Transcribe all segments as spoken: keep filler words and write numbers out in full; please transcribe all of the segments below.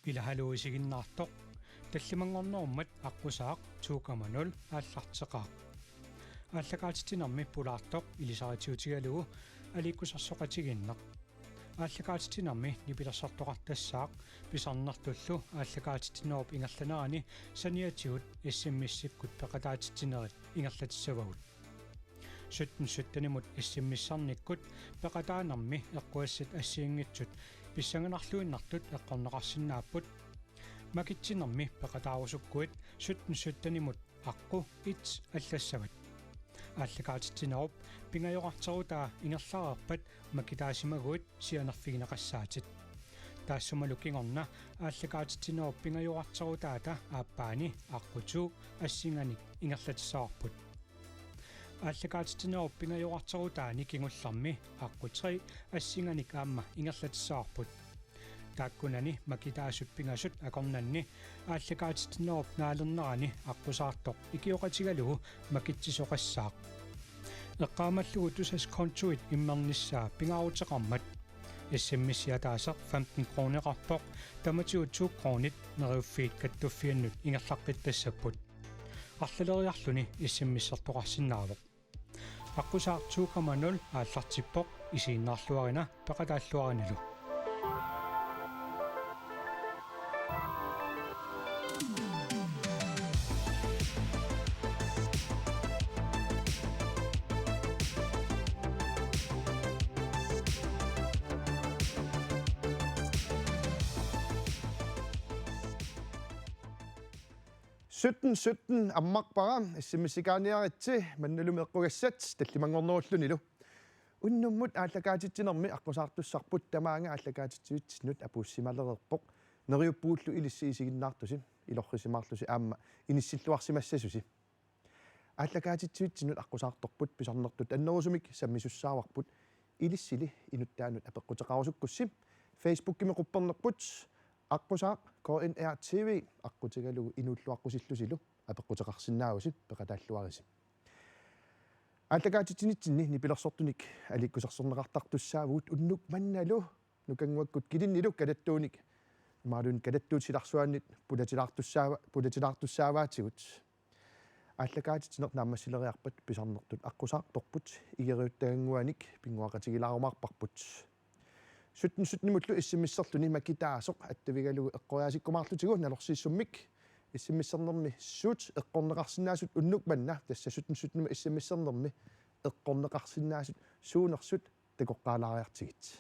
Ila haluu isiginnaartoq. Tallimanngornerummat aqqusaaq to komma nul aallarteqaaq. Aallakaatitsinermi pulaartoq ilisaritiutigalugu aliikkusersoqatigiinneq. Aallakaatitsinermi nipilersortoqartassaaq pisarnertullu aallakaatitsinerup ingerlanerani saniatigut S M S-ikkut peqataatitsinerit ingerlatissavagut. Sytten syttenimut S M S-ernikkut peqataanermi eqqugassat assigiinngitsut pissanganarluinnartut eqqorneqarsinnaapput. Makitsinermi peqataarusukkuit sytten syttenimut aqqut et allassavat. Aallakaatitsinerup pingajorarterutaa ingerlareerpat makitaasimaguit sianerfigineqassaatit. Taassumalu kingorna aallakaatitsinerup pingajorarterutaata aappaani aqqut to assinganik ingerlatissavarput. Aallakaatitsinerup pingajorarterutaani kingullermi aqqut tre assinganik aamma ingerlatissavarput. Taakkunani makitaasut pingasut akornanni aallakaatitsinerup naalernerani aqqusaartoq ikioqatigalugu makitsisoqassaaq. Eqqaamallugu Tusass kontuit immernissaa pingaaruteqarmat S M S-i ataaseq femten kroneqarpoq, tamatigut to kronit Neriuffiit Kattuffiannut ingerlaqqittassapput. Arlaleriarluni S M S-ertoqarsinnaavoq. Aqqusaaq to komma nul aallartippoq, isiginnaarluarina peqataalluarinalu. Sytten sytten ammarpara, S M S-ikaaniaritsi, mannalumi eqqugassat tallimanngornerullunilu. Unnummut aallakaatitsinermi aqqusaartussarput, tamaanga aallakaatitsivitsinnut apuussimalereerpoq. Neriuppugullu ilissi isiginnaartusi, ilorrisimaarlusi aamma inissilluarsimassasusi. Aallakaatitsivitsinnut aqqusaartorput pisarnertut annerusumik sammisussaavarput. Ilissili inuttaanut apeqquteqarusukkussi Facebookimi quppernerput aqqusaaq K N R T V aqqutigalugu inuulluaqqusillusilu apeqquteqarsinnaavusi, peqataalluarisi. Aallakaatitsinitsinni nipilersortunik aliikkusersorneqartartussaavugut unnuk mannalu Nukannguakkut Kilinnilu kalattuunik, imaluunniit kalattuut silarsuaannit pulatilaartussaava-, pulatilaartussaavaatigut. Aallakaatitsineq naammassileriarpat pisarnertut aqqusaartorput, igeriuttagannguanik pinnguaqatigilaarumaarparput. Sytten syttenimullu S M S-erluni makitaasoq attavigalugu eqqoriaasikkumaarlutigu nalorsiissummik. S M S-ernermi suut eqqorneqarsinnaasut unnuk manna, tassa sytten syttenimut S M S-ernermi eqqorneqarsinnaasut suunersut takoqqaalaariartigit.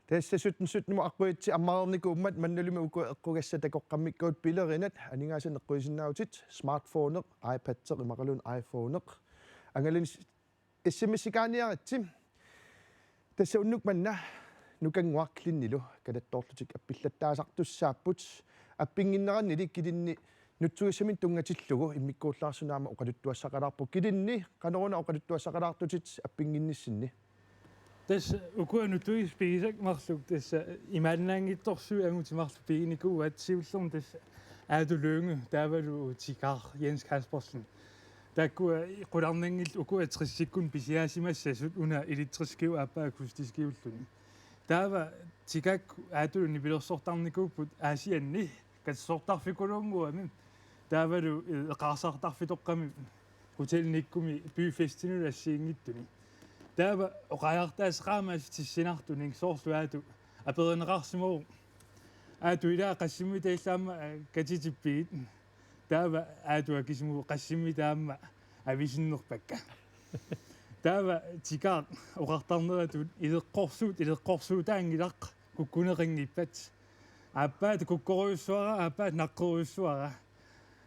Tassa sytten syttenimut aqquitsi ammareernikuummat mannalumi uku eqqugassat takoqqammikkuit pilerinat aningaasanik eqquisinnaavutit, smartphoneq, iPadeq imaluunniit iPhoneq. Angalanis S M S-ikaaniaritsi. Tassa unnuk manna Nukannguaq Kilinnilu kalattoorlutik appillattaasartussaapput. Appinnginnerannili Kilinni nutsugassaminnik tunngatillugu immikkuullaarsunik aamma oqaluttuassaqalaarpoq. Kilinni, qanoruna oqaluttuassaqalaartutit appinnginnissinni? Tassa ukua nutsugassaat pigisakka marluk tassa imaannaanngitsorsuit angutit marluk piginikuuaat, siullermik tassa Aatu Lynge taavalu tikaaq Jens Kaspersen. Taakkua qularnanngillat ukua tressikkunik pisiaasimassasut, una elektriskiup aappaa akustiskiulluni. Taava tikaakku Aatullu nipilersortarnikuupput Aasianni katersortarfikulunnguamik. Taavalu, eh, eqaarsaartarfitoqqamik hotelinikkumi byfestinilu assigiinngitsuni. Taava oqariartaaseqaama assut tissinartunik soorlu Aatu aperineqarsimavoq: Aatu, ilaa qassimmita illit aamma, eh, katitippigit? Taava Aatu akisimavoq: Qassimmita aamma avisinnerpakka. Taava tikaaq oqartarneratut: Ileqqorsuut, ileqqorsuutaanngilaq, kukkuneqanngippat. Aappaata kukkorujussuara, aappaata naqqerujussuara.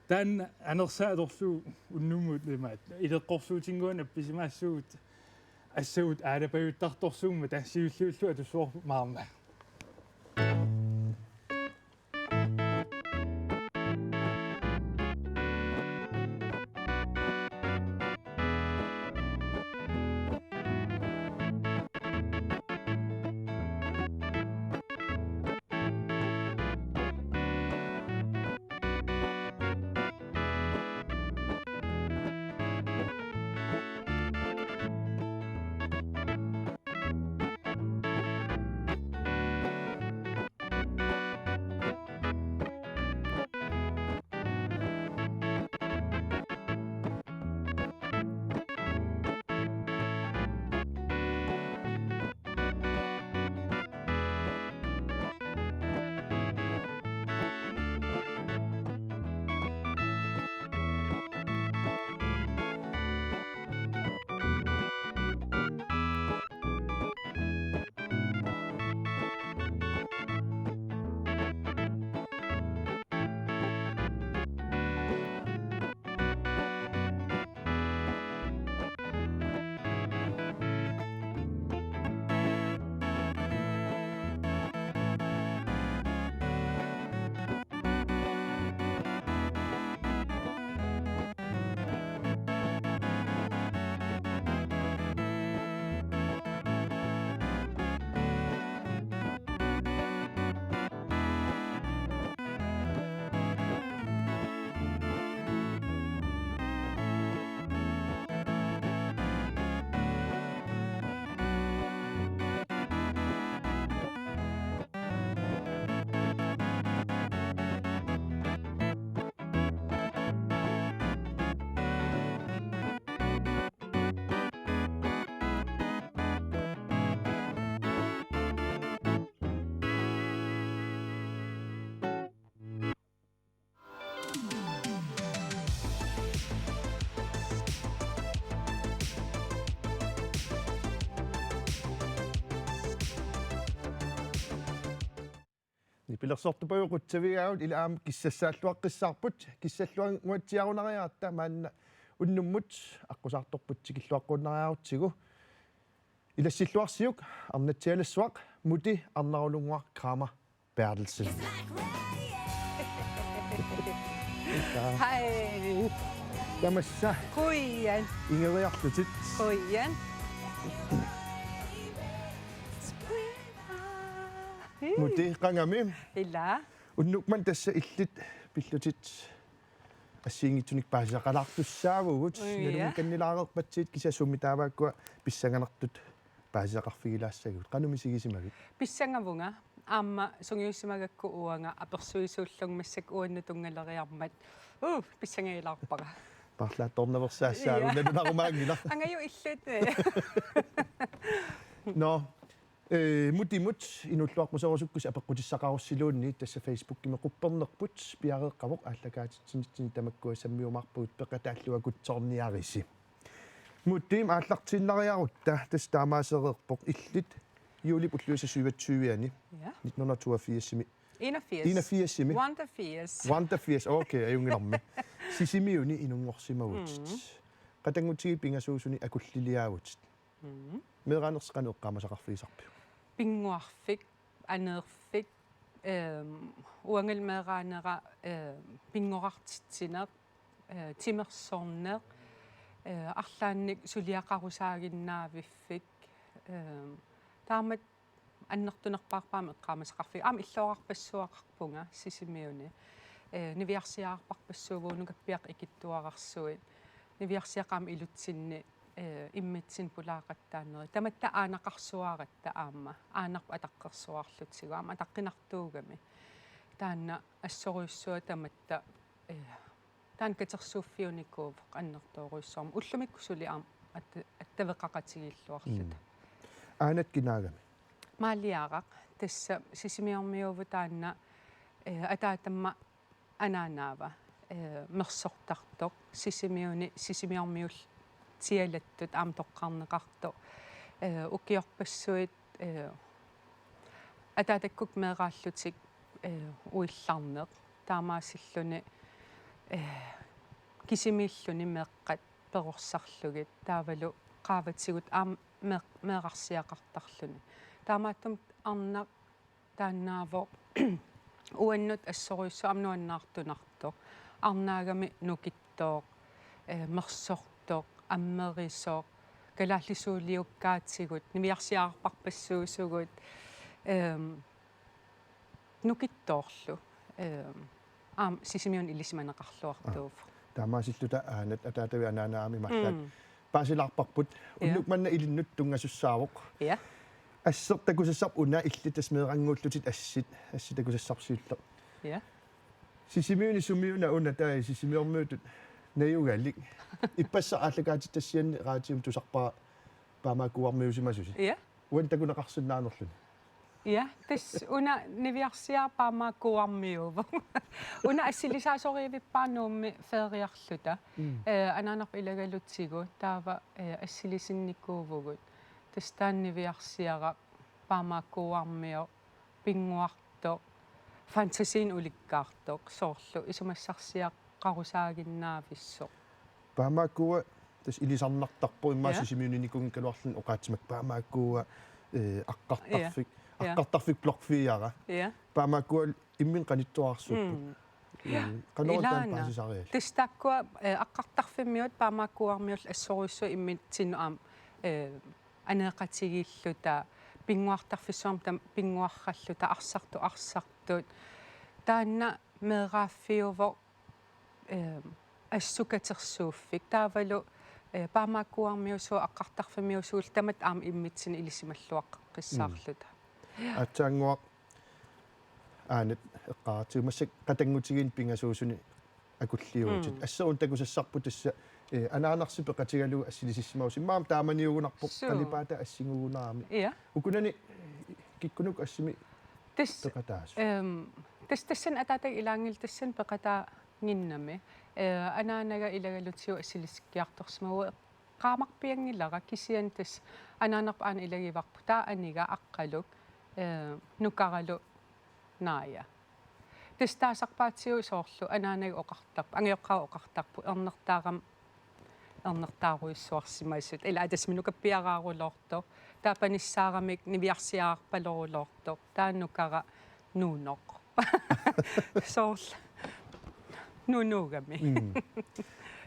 Taanna anersaat atorlugu unnummut imaat ileqqorsuutinnguanik appisimaassuugut, assavut aalapajuttartorsuummata, siulliullugu atussuarput maarna. Nipilersortupagut qutsavigaagut, ila aamma kissassaalluaqqissaarput, kissalluannguatsiarunariaratta, maanna unnummut aqqusaartorput tikilluaqqunnariarutsigu. Ilassilluarsiuk, arnatsialassuaq, Muti Arnarulunnguaq Kramer Berthelsen. Hej. Tamassa. Qujan. Ingeriarlutit. Qujan. Muti, qangami? Ila. Unnuk manna tassa illit pillutit assigiinngitsunik paasisaqalaartussaavugut. Ui, ja. Nalunngikannilaareerpatsigit, kisianni sumi taavaakkua pissanganartut paasisaqarfigilaassagigut. Qanoq misigisimavit? Pissangavunga, aamma sungiussimagakku uanga apersuisuullunga massakkut uannut tunngaleriarmat. Uu, pissangagilaarpara. Paarlaattoornaveersaassaagut. Ja. Nalunarumaanngilaq. Angajulliit. Nå, ee, Mutimut inuulluaqquserusukkussi apeqqutissaqarussi imaluunniit tassa Facebookimi quppernerput piareeqqavoq, aallakaatitsinitsinni tamakkua sammiumaarpagut, peqataalluakutsoorniarisi. Muti, aallartiinnariarutta, tassa taamaasereerpoq, illit juulip ulluisa syvogtyve-ani. Ja. Nitten hundrede toogfirsimi. Enogfirs. Enogfirsimi. Wonderfirs. Wonderfirs, okay, ajunngilarmi. Sisimiuni inunngorsimavutit. Mm. Qatanngutigiit pingasuusuni akulliliaavutit. Mm. Meeraanersi qanoq eqqaamasaqarfigisarpiuk? Pinnguarfik, aneerfik, ehm, uangali meeraanera, ehm, pinngorartitsineq, eh, timersorneq, eh, arlaannik suliaqarusaaginnaaviffik, ehm, taamatut annertunerpaarpara aamma eqqaamasaqarfiga. Aamma illoorarpassuaqarpunga Sisimiuni. Eh, niviarsiararparpassuuvugut, nukappiaqqat ikittuararsuit. Niviarsiaqqat aamma ilutsinni, eh, immitsinnut pulaaqattaarnerit. Tamatta aanaqarsuaratta aamma. Aanarput ataqqersuarlutigu. Aamma ataqqinartuugami. Taanna assorujussuaq tamatta, eh, taanna katersuuffiunikuuvoq annertoorujussuarmik. Ullumikkut suli aamma at-, attaveqaqatigiilluarluta. Mm. Aanat kinaagami? Maaliaraq, tassa Sisimiormiuuvoq taanna, eh, ataatama anaanaava, eh, mersortartoq, Sisimiuni, Sisimiormiuutsialattut aamma toqqarneqartoq, eh, ukiorpassuit, eh, ataatakkut meeraallutik, eh, uillarneq, taamaasilluni, eh, kisimiilluni meeqqat perorsarlugit, taavalu qaavatigut aamma meeq-, meerarsiaqartarluni. Taamaattumik arnaq taannaavoq uannut assorujussuaq aamma nuannaartunartoq. Arnaagami nukittooq, eh, mersortoq, ammerisoq, kalaallisuuliukkaatigut, niviarsiararparpassuusugut, ehm, nukittoorlu, ehm, aamma Sisimiunut ilisimaneqarluartuuvoq. Aa. Taamaasilluta aanat ataatavit anaanat aamma imaallaat. Mm. Paasilaarparput. Ja. Unnuk manna ilinnut tunngasussaavoq. Ja. Asseq takusassarput una, illit tassa meerannguullutit assit. Assit takusassarput siulleq. Ja. Sisimiuni sumiuna una, taava Sisimiormiutut najugalik. Ippassaq aallakaatitassianni raatiumi tusarpara paamaakuuarmiuusimasusi. Ja. Uani takuneqarsinnaanerluni. Ja, tassa una niviarsiaraq paamaakuuarmiuuvoq. Una assilisaasorivippara Nuummi feriarluta. Mm. Eh, anaanarput ilagalutigu, taava, eh, assilisinnikuuvugut. Tassa taanna niviarsiaraq paamaakuuarmioq, pinnguartoq, fantasiinik ulikkaartoq, soorlu isumassarsiaqarusaaginnaavissoq. Paamaakkua tassa ilisarnartarpoq, immaqa, ja, Sisimiuniinnikuunngikkaluarluni oqaatsimakku, paamaakkua, eh, aqqartarfik, ja, ja, aqqartarfik blok fire. Ja. Paamaakkua imminut qanittuararsuupput. Mm. Eh, ja. Qanoq taanna, ilaana, paasisariallit? Tassa taakkua, eh, aqqartarfimmiut paamaakuuarmiullu assorujussuaq immitsinnut aamma, eh, aneeqatigiilluta, pinnguartarfissuarmik tam-, pinnguaralluta, arsartut arsartut. Taanna meeraaffiuvoq, eh, assut katersuuffik. Taavalu, eh, paamaakuuarmiusugut aqqartarfimmiusugut tamatta aamma immitsinnut ilisimalluaqqissaarluta. Mm. Aatsaannguaq aanat eqqaaratsigu, massakkut qatanngutigiinni pingasuusuni akulliuvutit. Mm. Asseq una takusassarput tassa, eh, anaanarsi peqatigalugu assilisimavasi. Immaqa taamaniugunarpoq. Suu. Qalipaataat assigugunarami. Ja. Ukunani kikkunuku assimi, tassa, peqataasut? Ehm, tassa tassani ataataga ilaanngilaq, tassani peqataannginnami. Eh, anaanaga ilagalutigu assilisikkiartorsimavugut. Eqqaamarpianngilara, kisianni tassa anaanarput aana ilagivarput, taava aniga Aqqaluk, eh, nukaralu Naaja. Tassa taasarpaatigut soorlu anaanaga oqartarpoq, angajoqqaat oqartarput, ernertaarama ernertaarujussuarsimasut. Ila tassa nukappiaraaruloortoq. Taava panissaaramik niviarsiarpaloruloortoq. Taava nukara nuunoq. Soorlu. Nuunuugami. Mm.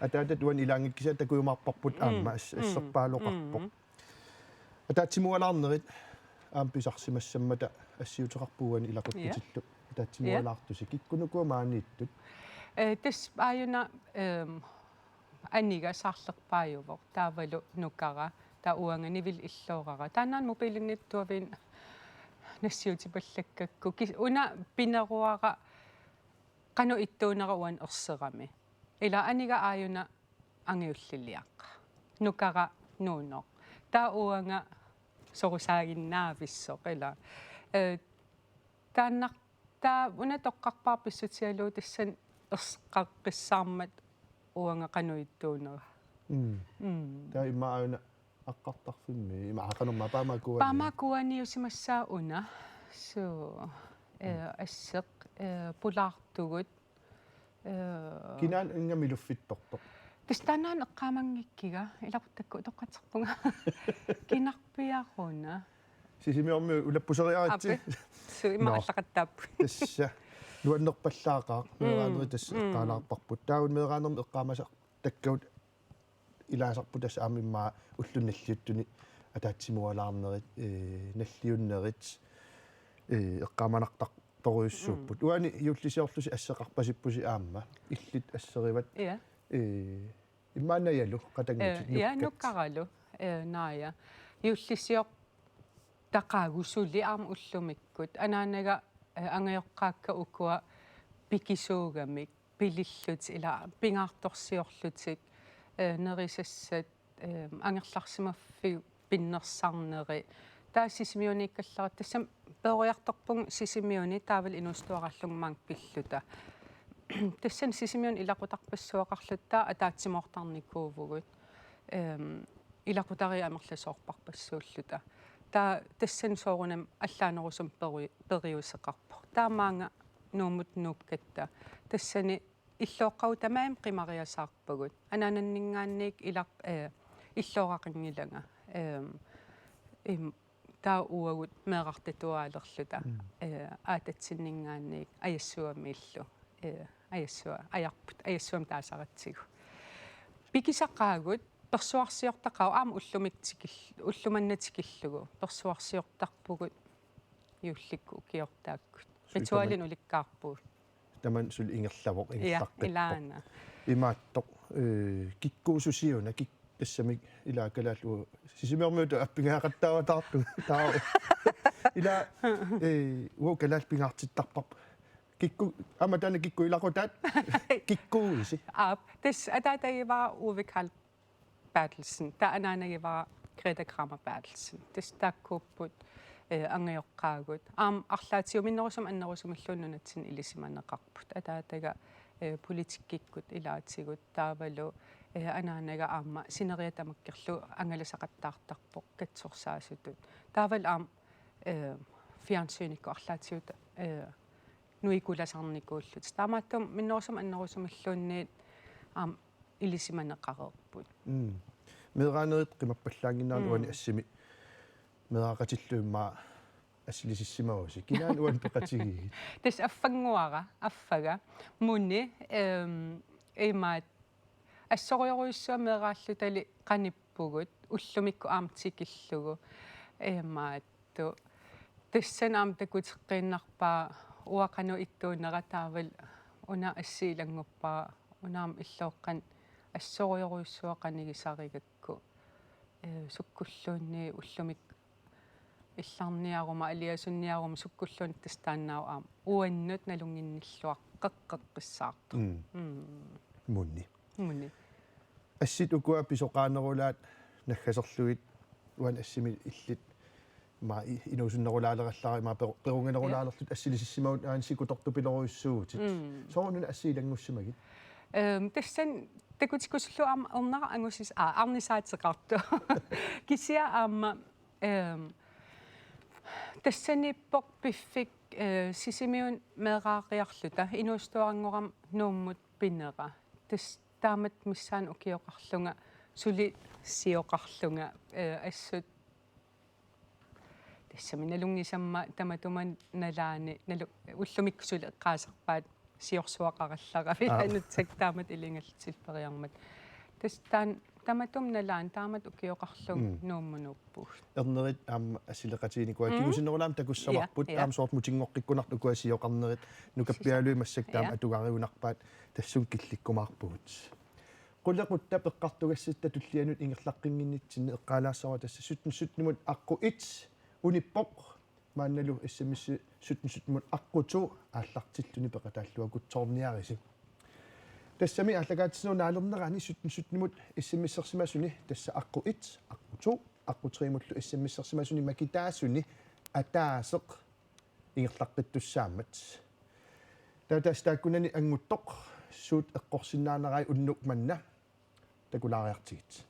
Ataatat uani ilaanngikkisaa takujumaarparput aamma as-, mm, asserpaaluqarpoq. Mm. Ataatsimualaarnerit aamma pisarsimassammata assiuteqarpugut uani ilaquttatullu. Ja. Ataatsimualaartusi. Ja. Kikkunuku maaniittut? Eh, tassa aajuna, ehm, aniga saarlerpaajuvoq. Taavalu nukara. Taava uanga nivilu illoorara. Taannaana mobilinniittuaviin nassiutipallakkakku. Kis-, una pineruara qanoq ittuunera uani erserami. Ila aniga aajuna angajulliliaq. Nukara nuunoq. Taava uanga sorusaaginnaavissoq ila. Eh, taanna taava una toqqarpara pissutigalugu tassani erseqqaqqissaarmat uanga qanoq ittuunera. Mm. Mm. Taava immaqa aajuna aqqartarfimmi, ima aqanumma paamaakuani. Paamaakuaniusimassaaq una. Suu, eh, mm, asseq, eh, pulaartugut, eh, kinaana ingammik luffittortoq? Tassa taannaana eqqaamanngikkiga, ilaquttakka utoqqatserpunga. Kinarpiaruna. Sisimiormiut ulappuseriaritsi. Aappi. Suu, ima. Nå. Allaqattaapput. Tassa. Nuannerpallaaqaaq, mm, meeraanerit tassa, mm, eqqaalaarparput. Taava meeraanermi eqqaamasartakkavut ilaasarput tassa aamma immaqa ulluni nalliuttuni ataatsimualaarnerit, eh, nalliunnerit, eh, eqqaamanartartorujussuupput. Mm. Uani juullisiorlusi asseqarpasippusi aamma. Illit asserivat. Ja. Eh, immaqa Naajalu qatanngutit, eh, ja, nukkat. Nukkaralu, eh, Naaja. Juullisiortaqaagut suli aamma ullumikkut. Anaanaga, eh, angajoqqaakka ukua pikisuugamik. Pilillutik ila pingaartorsiorlutik, eh, nerisassat, eh, angerlarsimaffiit pinnersarneri. Taava Sisimiuniikkallarput, tassami peroriartorpugut Sisimiuni taavalu inuusuttuaraallunga maanga pilluta. Tassani Sisimiuni ilaqutarpassuaqarluta taava ataatsimoortarnikuuvugut. Ehm, ilaqutariit amerlasoorparpassuulluta. Taava tassani soorunami allaanerusumik peri-, periuseqarpoq. Taava maanga Nuummut nuukkatta. Tassani illooqqagut tamarmik qimariasaarpagut. Anaananninngaanniit ilaq-, eh, illooraqanngilanga. Ehm, im-, taava uagut meerartatuaalerluta. Mm. Eh, Aatatsinninngaanniit Ajassuvamiillu. Eh, Ajassua-, ajarput, Ajassuami taasaratsigu. Pikisaqaagut, persuarsiortaqaagut, aamma ullumik tikil-, ulloq manna tikillugu. Persuarsiortarpugut juullikkut ukiortaakkut. Suu, ritualinik ulikkaarpugut. Tamanna suli ingerlavoq, ja, ingerlaqqippoq. Ilaana. Imaattoq, eh, kikkuususiuna, kik-, tassami ila kalaallit, Sisimiormiut aappigaaqattaavataartut taava. Ila, eh, uagut kalaallit pingaartittarparput. Kikku-, aamma taanna kikkut ilaqutaat. Kikkuuisi. Aap, tassa ataatagivara Ove Karl Berthelsen, taava anaanagivara Greta Kramer Berthelsen. Tassa taakkuupput, eh, angajoqqaagut. Aamma arlaatigut minnerusumik annerusumilluunniit nunatsinni ilisimaneqarput. Ataataga, eh, politikkikkut ilaatigut taavalu, eh, anaanaga aamma sineriak tamakkerlugu angalasaqattaartarpoq katsorsaasutut. Taavalu aamma, eh, fjernsynikkut arlaatigut, eh, nuikulasarnikuullutik. Taamaattumik minnerusumik annerusumilluunniit aamma ilisimaneqareerput. Mm. Meeraanerit qimappallaannginneranni, mm, uani assimi meeraqatillu immaqa assilisimavasi. Kinaana uani peqatigiigit? Tassa affannguara, affaga. Muni, ehm, imaat assorujorujussuaq meeraallutali qanippugut, ullumikkut aamma tikillugu. Imaattoq. Tassani aamma takuteqqiinnarpaa uanga qanoq ittuunera taavalu una assit ilannguppara, una aamma illooqqanik assorujorujussuaq qanigisarigakku. Eh, sukkulluunniit ullumikkut illarniaruma, aliasunniaruma sukkulluunniit tassa taannaavoq aamma uannut nalunnginnilluaqqeqqissaartoq. Mm. Mm. Muni. Muni. Assit ukua pisoqaanerulaat naggaserlugit uani assimi illit. Ima i-, inuusunnerulaalerallara ima peru-, perunganerulaalerlutit, ja, assilisimavut aani sikutortupilorujussuuvutit. Mm. Sooruna assit ilanngussimagit? Ehm, tassani takutikkusullugu aamma ernera angusis-, aa, arnisaateqartoq. Kisianni aamma, ehm, Tassaniippoq piffik, eh, Sisimiuni meeraariarluta inuusuttuaranngorama Nuummut pinera. Tassa taamatut missaani ukioqarlunga suli sioqarlunga, eh, assut tassami nalunngisamma tamatuma nalaani nalu-, ullumikkut suli eqqaasarpaat siorsuaqarallaravit. Aa. Anutsak taamatut ilungersuutipperiarmat. Tassa taanna tamatuma nalaani taamatut ukioqarlunga Mm. Nuummut nuuppugut. Ernerit aamma assileqatiginikuuakka Mm. kingusinnerulaamik takussavarput. Ja, ja. Aamma soorlu mutinngoqqikkunartut ukua sioqarnerit nukappialuit massakkut taama Ja. atugariunarpaat tassunga killikkumaarpugut. Qulequttat eqqartugassatta tullianut ingerlaqqinnginnitsinni eqqaalaassavara tassa sytten sytten-imut aqqut et unippoq. Maannalu S M S sytten sytten-imut aqqut to aallartilluni peqataalluakkutsoorniarisi. Tassami aallakaatitsinerup naalernerani sytten sytten-imut S M S-ersimasuni tassa aqqut et, aqqut to, aqqut tre-mullu S M S-ersimasuni makitaasuni ataaseq ingerlaqqittussaammat. Taava tassa taakkunani annguttoq suut eqqorsinnaanerai unnuk manna takulaariartigit.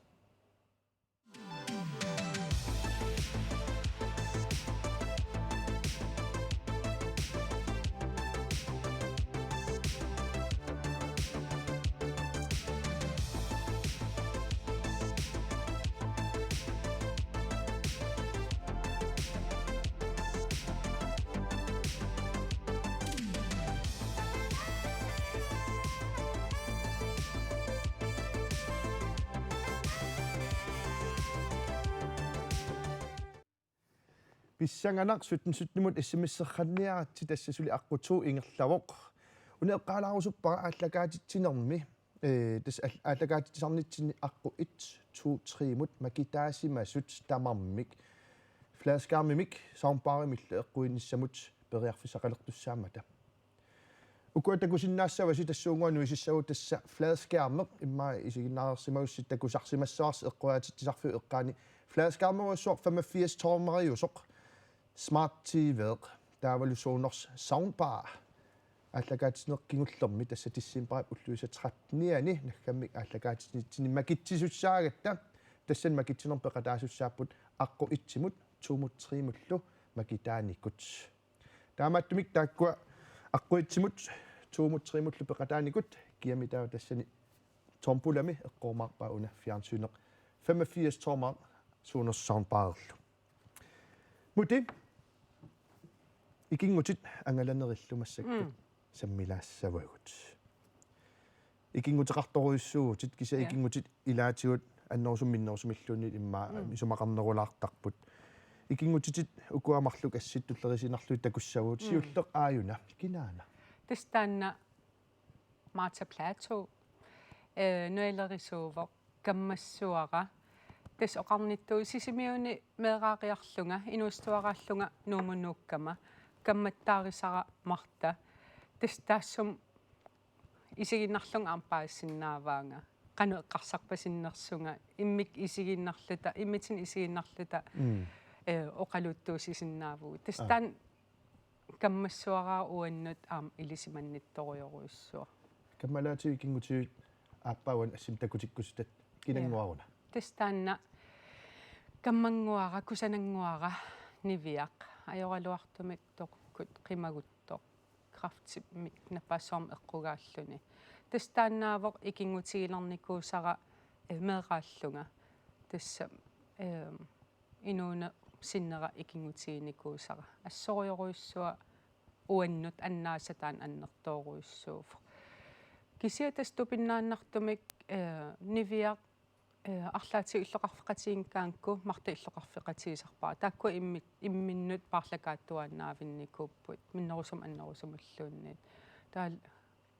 Pissanganaq sytten sytten-imut S M S-erniaritsi, tassa suli aqqut to ingerlavoq. Una eqqaalaarusuppara aallakaatitsinermi, eh, tassa aal-, aallakaatitsisarnitsinni aqqut et, to, tre-mut makitaasimasut tamarmik fladskærmimik soundbarimillu eqquinissamut periarfissaqalertussaammata. Ukua takusinnaassavasi tassuuguuna nuisissagut tassa fladskærmeq immaqa isiginnaareersimagussi takusarsimassavarsi eqquaatitsisarfiup eqqaani fladskærmerujussuaq femogfirs tommeriusoq Smart T V-eq taavalu Sonos soundbar. Aallakaatitsineq kingullermi tassa decembarip ulluisa trettenianni naggammik aallakaatitsinitsinni makitsisussaagatta tassani makitsinermi peqataasussaapput aqqut et-imut to-mut tre-mullu makitaanikut. Taamaattumik taakkua aqqut et-imut to-mut tre-mullu peqataanikut kiami taava tassani tombolami eqqorumaarpaa una fjernsyneq femogfirs tommer Sonos soundbarerlu. Muti ikinngutit angalanerillu massakkut Mm. sammilaassavagut. Ikinnguteqartorujussuuvutit kisianni Ja. ikinngutit ilaatigut annerusumik minnerusumilluunniit immaqa Mm. isumaqarnerulaartarput. Ikinngutitit ukua marluk assit tulleriiaarlugit takussavagut. Mm. Siulleq aajuna kinaana? Tassa taanna Martha Platou, eh, nujalerisuuvoq kammassuara. Tassa oqarnittut Sisimiuni meeraariarlunga, inuusuttuaraallunga Nuummut nuukkama, kammattaarisara Martha. Tassa taassuma isiginnarlunga aamma paasisinnaavaanga. Qanoq eqqarsarpasinnersunga, immikkut isiginnarluta, immitsinnut isiginnarluta, Mm. eh, oqaluttuussisinnaavugut. Tassa Aa. taanna kammassuara uannut aamma ilisimannittorujorujussuaq. Kammalaatigut ikinngutigut aappaa uani assimi takutikkusuttat kinannguaruna? Ja. Tassa taanna kammannguara, kusanannguara, niviaq, ajoraluartumik toqukkut qimaguttoq, kræftimik nappaassuarmik eqqugaalluni. Tassa taannaavoq ikinngutigilernikuusara, eh, meeraallunga. Tassa, eh, inuuneq sinnera ikinngutiginikuusara. Assorujorujussuaq uannut annaasaq taanna annertoorujussuuvoq. Kisianni tassa tupinnaannartumik, eh, niviaq, eh, arlaatigut illoqarfeqatigiinngikkaangakku Martha illoqarfeqatigisarpara. Taakkua immi-, imminnut paarlakaattuaannaavinnikuupput, minnerusumik annerusumilluunniit. Taava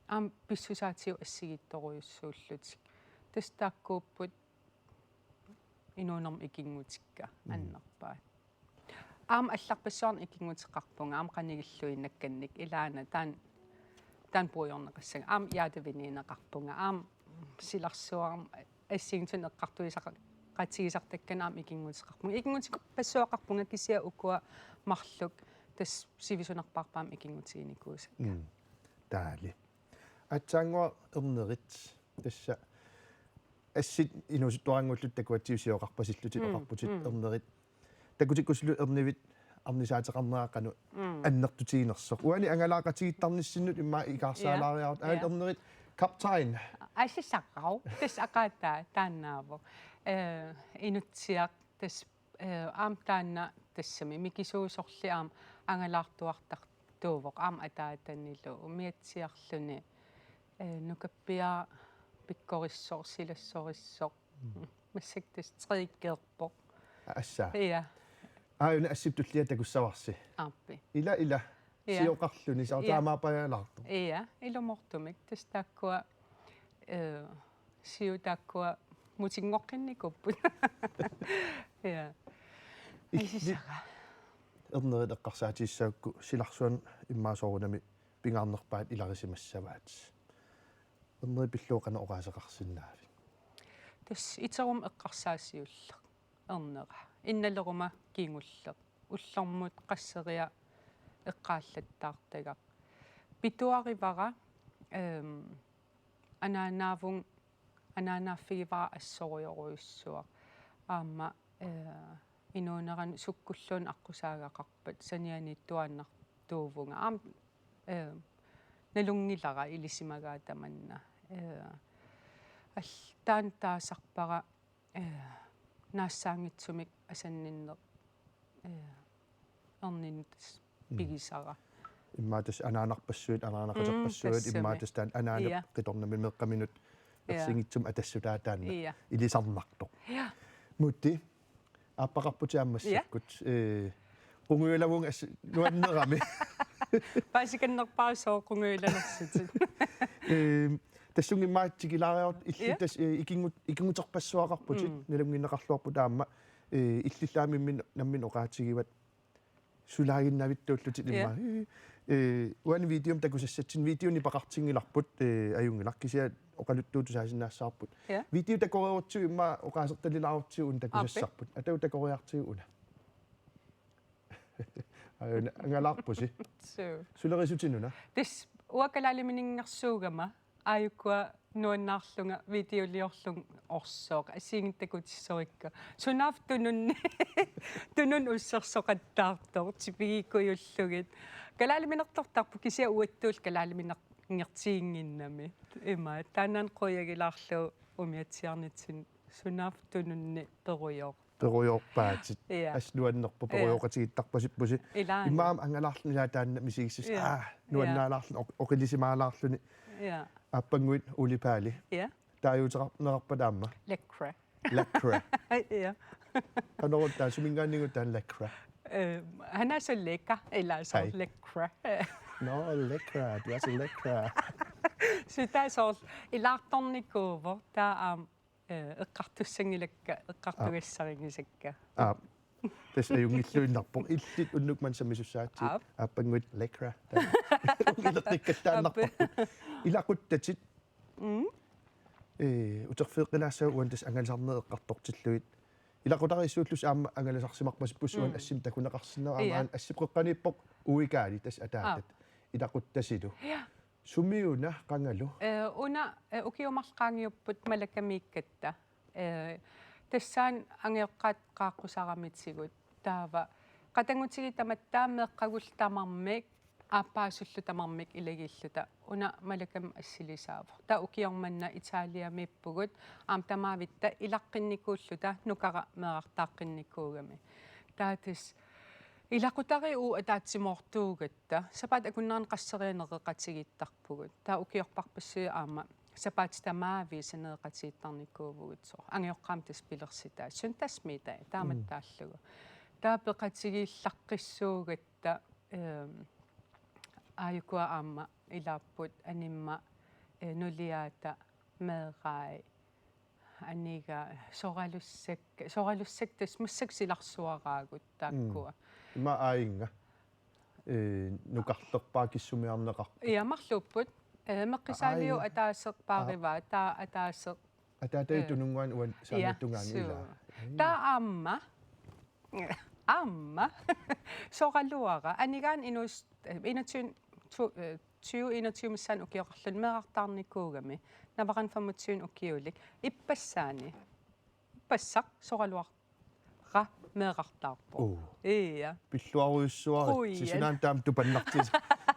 aamma pissusaatigut assigiittorujussuullutik. Tassa taakkuupput inuunermi ikinngutikka Mm. annerpaat. Aamma allarpassuarnik ikinnguteqarpunga, aamma qanigilluinnakkannik, ilaana taanna, taanna puigorneqassaanga, aamma hjertevenineqarpunga, aamma silarsuarmi assigiinngitsunik eqqartuisaqa-, qatigisartakkani aamma ikinnguteqarpunga. Ikinnguteqarpassuaqarpunga kisianni ukua marluk tassa sivisunarpaarput aamma ikinngutiginikuusakka. Mm. Taali. Aatsaannguaq Ernerit, tassa assit inuusuttuarannguullutik takuatsigu sioqarpasillutit Mm, oqarputit mm. Ernerit. Takutikkusullu Ernevit arnisaateqarnera qanoq Mm. annertutiginersoq. Uani angalaaqatigiittarnissinnut immaqa ikaarsaalaariarut. Ja. Aana Ja. ernerit kaptajn. Asisaqau, tassa aqaataa taannaavoq. Eh, inutsiaq tassa, eh, aamma taanna tassami mikisuusorli aamma angalaartuartartuuvoq aamma ataatanilu umiatsiarluni, eh, nukappiaraq pikkorissoq, silassorissoq. Mm. Massakkut tassa tre G-erpoq. Assa. Ja. Aajuna assip tullia takussavarsi. Aappi. Ila, ila. Ja. Sioqarluni, sa Ja. taamaapajalaartoq. Ja, ilumoortumik. Tassa taakkua, eh, siu taakkua mutinngoqqinnikuupput. Ja. Illit Asisara. ernerit eqqarsaatigissagukku silarsuanut immaqa soorunami pingaarnerpaat ilarissimassavaat. Ernerit pillugu qanoq oqaaseqarsinnaavit? Tassa iteruma eqqarsaat siulleq ernera. Innaleruma kingulleq. Ullormut qasseriarlunga eqqaallattaartagaq. Pituarivara, ehm, anaanaavunga, anaanaaffigivara assorujorujussuaq. Aamma, eh, inuuneranut sukkulluunniit aqqusaagaqarpat sanianiittuaannartuuvunga. Aamma, eh, nalunngilara ilisimagaata tamanna. Eh, al-, taanna taasarpara, eh, naassaanngitsumik asanninneq, eh, erninut Mm. pigisara. Immaqa tassa anaanarpassuit, anaanaqaterpassuit, Mm, tassami. immaqa tassa taanna anaanap Ja. qitornamut meeqqaminut Ja. ersinngitsumik atassutaa taanna Ja. ilisarnartoq. Ja. Mutti, aappaqarputit aamma Ja. massakkut, eh, qungujulavunga as-, nuannerami. Paasikannerpaasooq qungujulernersutit. Eh, tassunga immaqa tikilaariarutta illit Ja. tassa, eh, ikinngut-, ikinnguterpassuaqarputit, Mm. nalunngineqarluarput aamma, eh, illillu aamma imminut nammineq oqaatigivat sulaaginnavittuullutit Ja. immaqa. Eh, uani videomi takusassatsinni, video nipeqartinngilarput, eh, ajunngilaq kisianni oqaluttuut tusaasinnaassavarput. Ja. Video takoreerutsigu immaqa oqaasertalilaarutsigu una Aappi. takusassarput. Atagu takoriartigu una. Aajuna, angalaarpusi. Suu. Sulerisutit una? Tassa uanga kalaalimininngorsuugama aajukua nuannaarlunga videoliorlunga orsooq assigiinngitsut takutissorikka. Sunaaffa tununni, tununni ussersoqattaartoq, tipigiikkujullugit. Kalaaliminertortarpoq kisianni uattut kalaaliminertiginnginnami. Ima, taannaana quiagilaarlugu umiatsiarnitsinni sunaaffa tununni perujooq. Perujorpaatit. Ja. Assut nuannerpoq Ja. perujooqatigiittarpasippusi. Ilaana. Immaqa aamma angalaarluni ilaa taanna misigissutsit. Ja. Aa, Ja. nuannaalaarluni, oq-, oqilisimaalaarluni. Ja. Aappannguit Ole Paali. Ja. Taaguuteqarneqarpat aamma? Lycra. Lycra. Ja. Qanoruna taava, suminngaanniit taanna Lycra? Eh, han er så lækker, eller så Hej. Lycra. Nå, Lycra. Du er så Lycra. Så taava soorlu ilaartornikuuvoq, taava aamma eh, eqqartussanngilakka, eqqartugassarinngisakka. Aap. Tassa ajunngilluinnarpoq. Illit unnuk manna sammisussaatsigit. Aap. Aappannguit Lycra. Taava. Ungilertikkattaannarparput. Aap. Ilaquttatit. Mm. Eh, uterfigeqqilaassavavut uani tassa angalasarnerit eqqartortillugit. Ilaqutariit suullusi aamma angalasarsimarpasipput uani Mm. assimi takuneqarsinnaavoq aamma Ja. aana assip qeqqaniippoq Uikaali tassa ataatat. Aap. Ilaquttasilu. Ja. Sumiuna qangalu? Eh, una, eh, ukiut marluk qaangiupput Malakamiikkatta. Eh, tassaana angajoqqaat qaaqqusaramitigut. Taava qatanngutigiit tamatta meeqqagullu tamarmik, aappaasullu tamarmik ilagiilluta. Una Malakami assilisaavoq. Taava ukioq manna Italiamiippugut. Aamma tamaavitta ilaqqinnikuulluta nukara meerartaaqqinnikuugami. Taava tassa ilaqutariit uagut ataatsimoortuugatta, sapaatip akunneranut qasseriarlunga nereqatigiittarpugut. Taava ukiorparpassuit aamma sapaatit tamaavisa nereqatigiittarnikuuvugut soorlu. Angajoqqaamik tassa pilersitai. Søndagsmiddag, taamattaallugu. Mm. Taava peqatigiillaqqissuugatta, ehm, aajukua aamma ilaapput animma, eh, nuliaata meerai Aniga soralussakka, soralussakka tassa massakkut silarsuaraagut taakkua. Mm. Ima aajinnga, eh, nukarlerpaat kissumiarneqarpoq. Ja, marluupput. Eh, Meqqisaaliu Aajinnga. Ataaseq paarivaa, Aa. Taava ataaseq. Ataataga Eh. Tununnguani uani Ja, saamiata tungaani suu. Ilaa. Ai. Taava aamma. Aamma. Soraluara. Anigaani inuus-, eh, enogtyve, to, eh, tyve enogtyve missaani ukioqarluni meerartaarnikuugami. Navaqqani femogtyve ukiulik. Ippassaani. Ippassaq soraluara. meerartaarpoq. Oo. Ia. Pilluarujussuaritsi. Qujan. Sinaani taama tupannartitsi.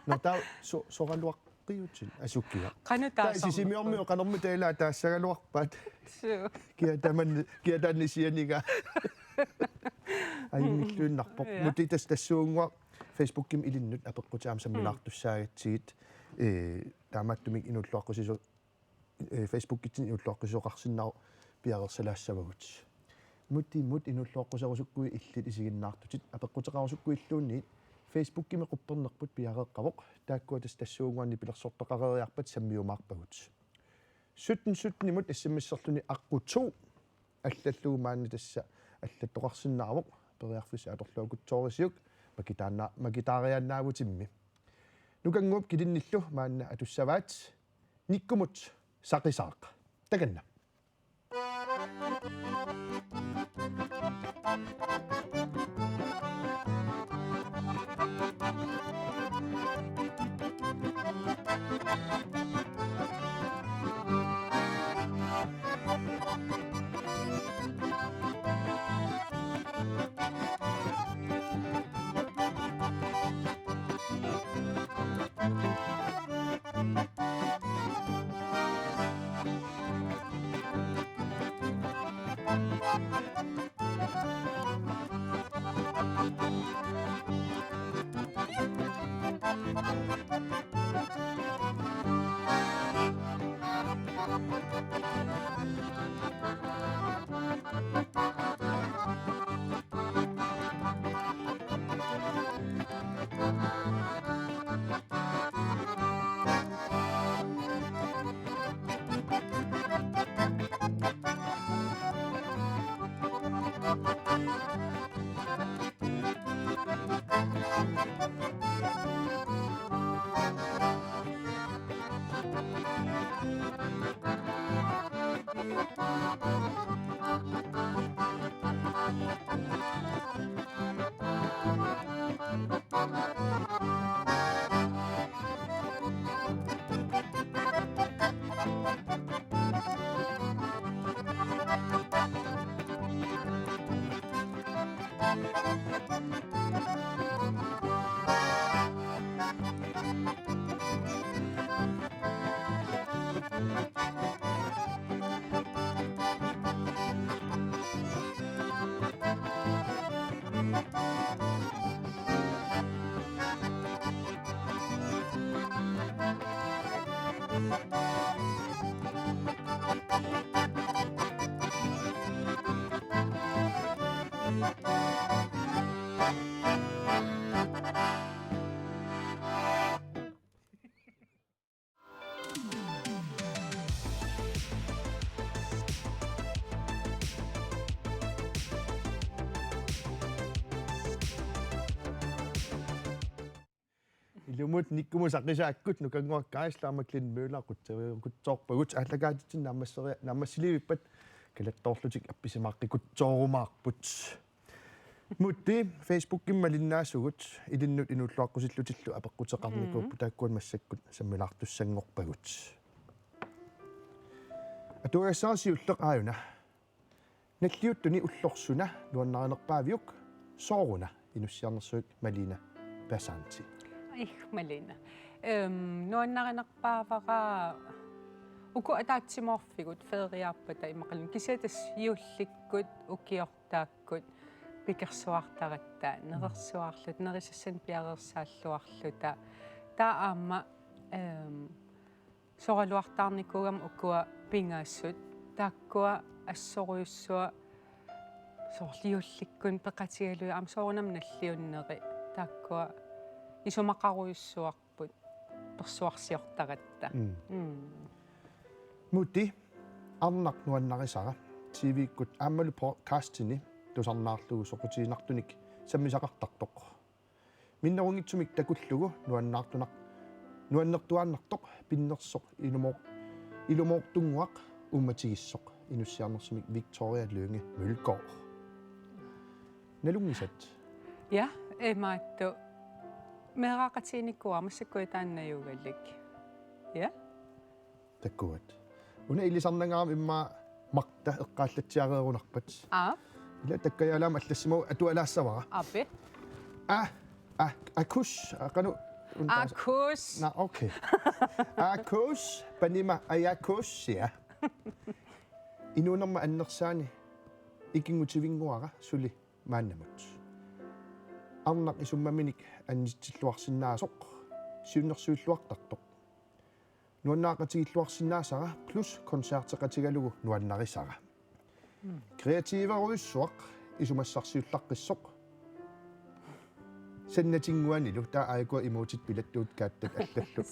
Nå, taava so-, soraluaqqiutit asukiaq. Qanoq taava taava Sisimiormiut qanormi taava taassagaluarpaat. Suu. Kia tamanna, kia taanna sianiga. Ajunngilluinnarpoq. Ia. Muti tassa tassuunnguaq Facebookimi ilinnut apeqqutaammat sammilaartussaagatsigit. Ee, taamaattumik inuulluaqqusiso-, ee, Facebookitsinni inuulluaqqusisoqarsinnaavoq piareersalaassavagut. Mutimut inuulluaqquserusukkuit illit isiginnaartutit apeqquteqarusukkuilluunniit Facebookimi quppernerput piareeqqavoq, taakkua tassa tassuunnguaq nipilersortaqareeriarpat sammiumaarpagut. Sytten sytten-imut S M S-erluni aqqut to allallugu maanna tassa allattoqarsinnaavoq, periarfissat atorluarutsigit soorisiuk makitaanna-, makitaariaannaavutimmi. Nukannguup Kilinnillu maanna atussavaat Nikkumut saqisaaq. Takanna. Ilumut Nikkumut saqisaakkut Nukannguaq Kaaja Slammer Klint Møller qutsavigerukutsoorpagut, aallakaatitsinnut naammasseri-, naammassiliivippat kalattoorlutik appisimaaqqikkutsoormaarput. Muti, Facebookimi malinnaasugut, ilinnut inuulluaqqusillutillu apeqquteqarnikuupput, mm, taakkualu massakkut sammilaartussanngorpagut. Atuagassara siulleq aajuna. Nalliuttuni ullorsuna nuannarinerpaaviuk, sooruna? Inussiarnersuit Malina Basanti. Ih, Malina. Øhm, nuannarinerpaavara uku ataatsimoorfigut feriaappata imaluunniit kisianni tassa juullikkut ukiortaakkut pikersuartaratta, nerersuarluta, nerisassanik piareersaalluarluta. Taava aamma, øhm, soraluartaarnikuugama ukua pingasut, taakkua assorujussuaq soorlu juullikkunni peqatigalugit aamma soorunami nalliunneri, taakkua isumaqarujussuarput persuarsiortaratta. Mm. Mm. Muti, arnaq nuannarisara, T V-kkut aammalu podcastini tusarnaarlugu soqutiginartunik sammisaqartartoq. Minnerunngitsumik takullugu nuannaartunaq-, nuannertuaannartoq pinnersoq ilumoor-, ilumoortunnguaq uummatigissoq, inussiarnersumik Victoria Lynge Mølgaard. Nalunngisat? Ja, imaattoq. Meeraqatiginikuuara, massakkut taanna najugalik. Ja. Takkuat. Una ilisarnangaarami immaqa Marta eqqaallatsiareerunarpat. Aa. Ila takkajaalaama allassimavoq atualaassavara. Api. A, a, akus, a, qanoq. Akus. Na, okay. Akus, panima ajakus, ja. Inuunerma annersaani ikinngutivinnguara suli maannamut. Arnaq isummaminik anitsilluarsinnaasoq, siunnersuilluartartoq. Nuannaaqatigilluarsinnaasara plus koncerteqatigalugu nuannarisara. Kreatiiverujussuaq isumassarsiullaqqissoq. Sannatinnguanilu taava aajuku imuutit pilattuut kaattat allallu.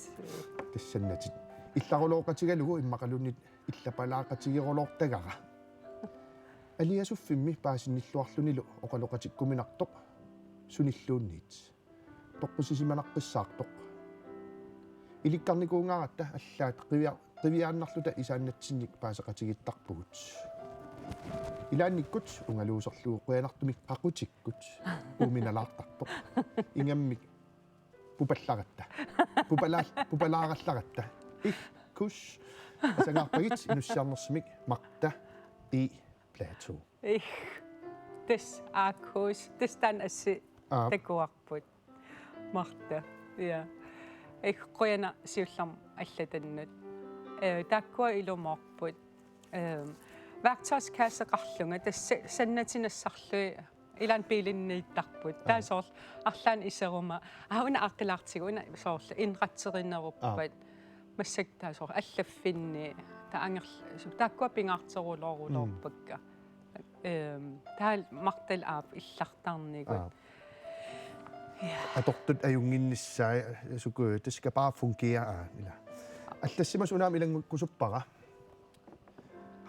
Tassa sannatit. Illarulooqatigalugu immaqaluunniit illapalaaqatigerulortagara. Aliasuffimmi paasinnilluarlunilu oqaloqatikkuminartoq sunilluunniit. Toqqissisimanaqissaartoq. Ilikkarnikuungaaratta allaat qivia-, qiviaannarluta isaannatsinnik paaseqatigiittarpugut. Ilaannikkut ungaluuserlugu qujanartumik qaqutikkut uuminalaartartoq. Ingammik pupallaratta. Pupalaal-, pupalaarallaratta. Ihkus. Asangaarpagit inussiarnersumik Marta i Plato. Ih. Tassa akus. Tassa taanna assi Aap. Takuarput. Marta. Ja. Ih, qujanaq siullermik allatannut. Eh, taakkua ilumoorput. Eh, værktøjskasseqarlunga tassa sannati nassarlugit ilaanni biilinniittarput. Taava Aap. Soorlu arlaannik iseruma. Aa, una aaqqilaartigu, una soorlu indretterineruppat. Aap. Massakkut taava soorlu allaffinni. Taava angerl-, su-, taakkua pingaarterulooruloorpakka. Mm. Ehm, taava Martal aap illartarnigut. Aap. Ja. Atortut ajunnginnissaat suku, det skal bare fungere, aa, ila. Allassimasut una aamma ilanngukkusuppara.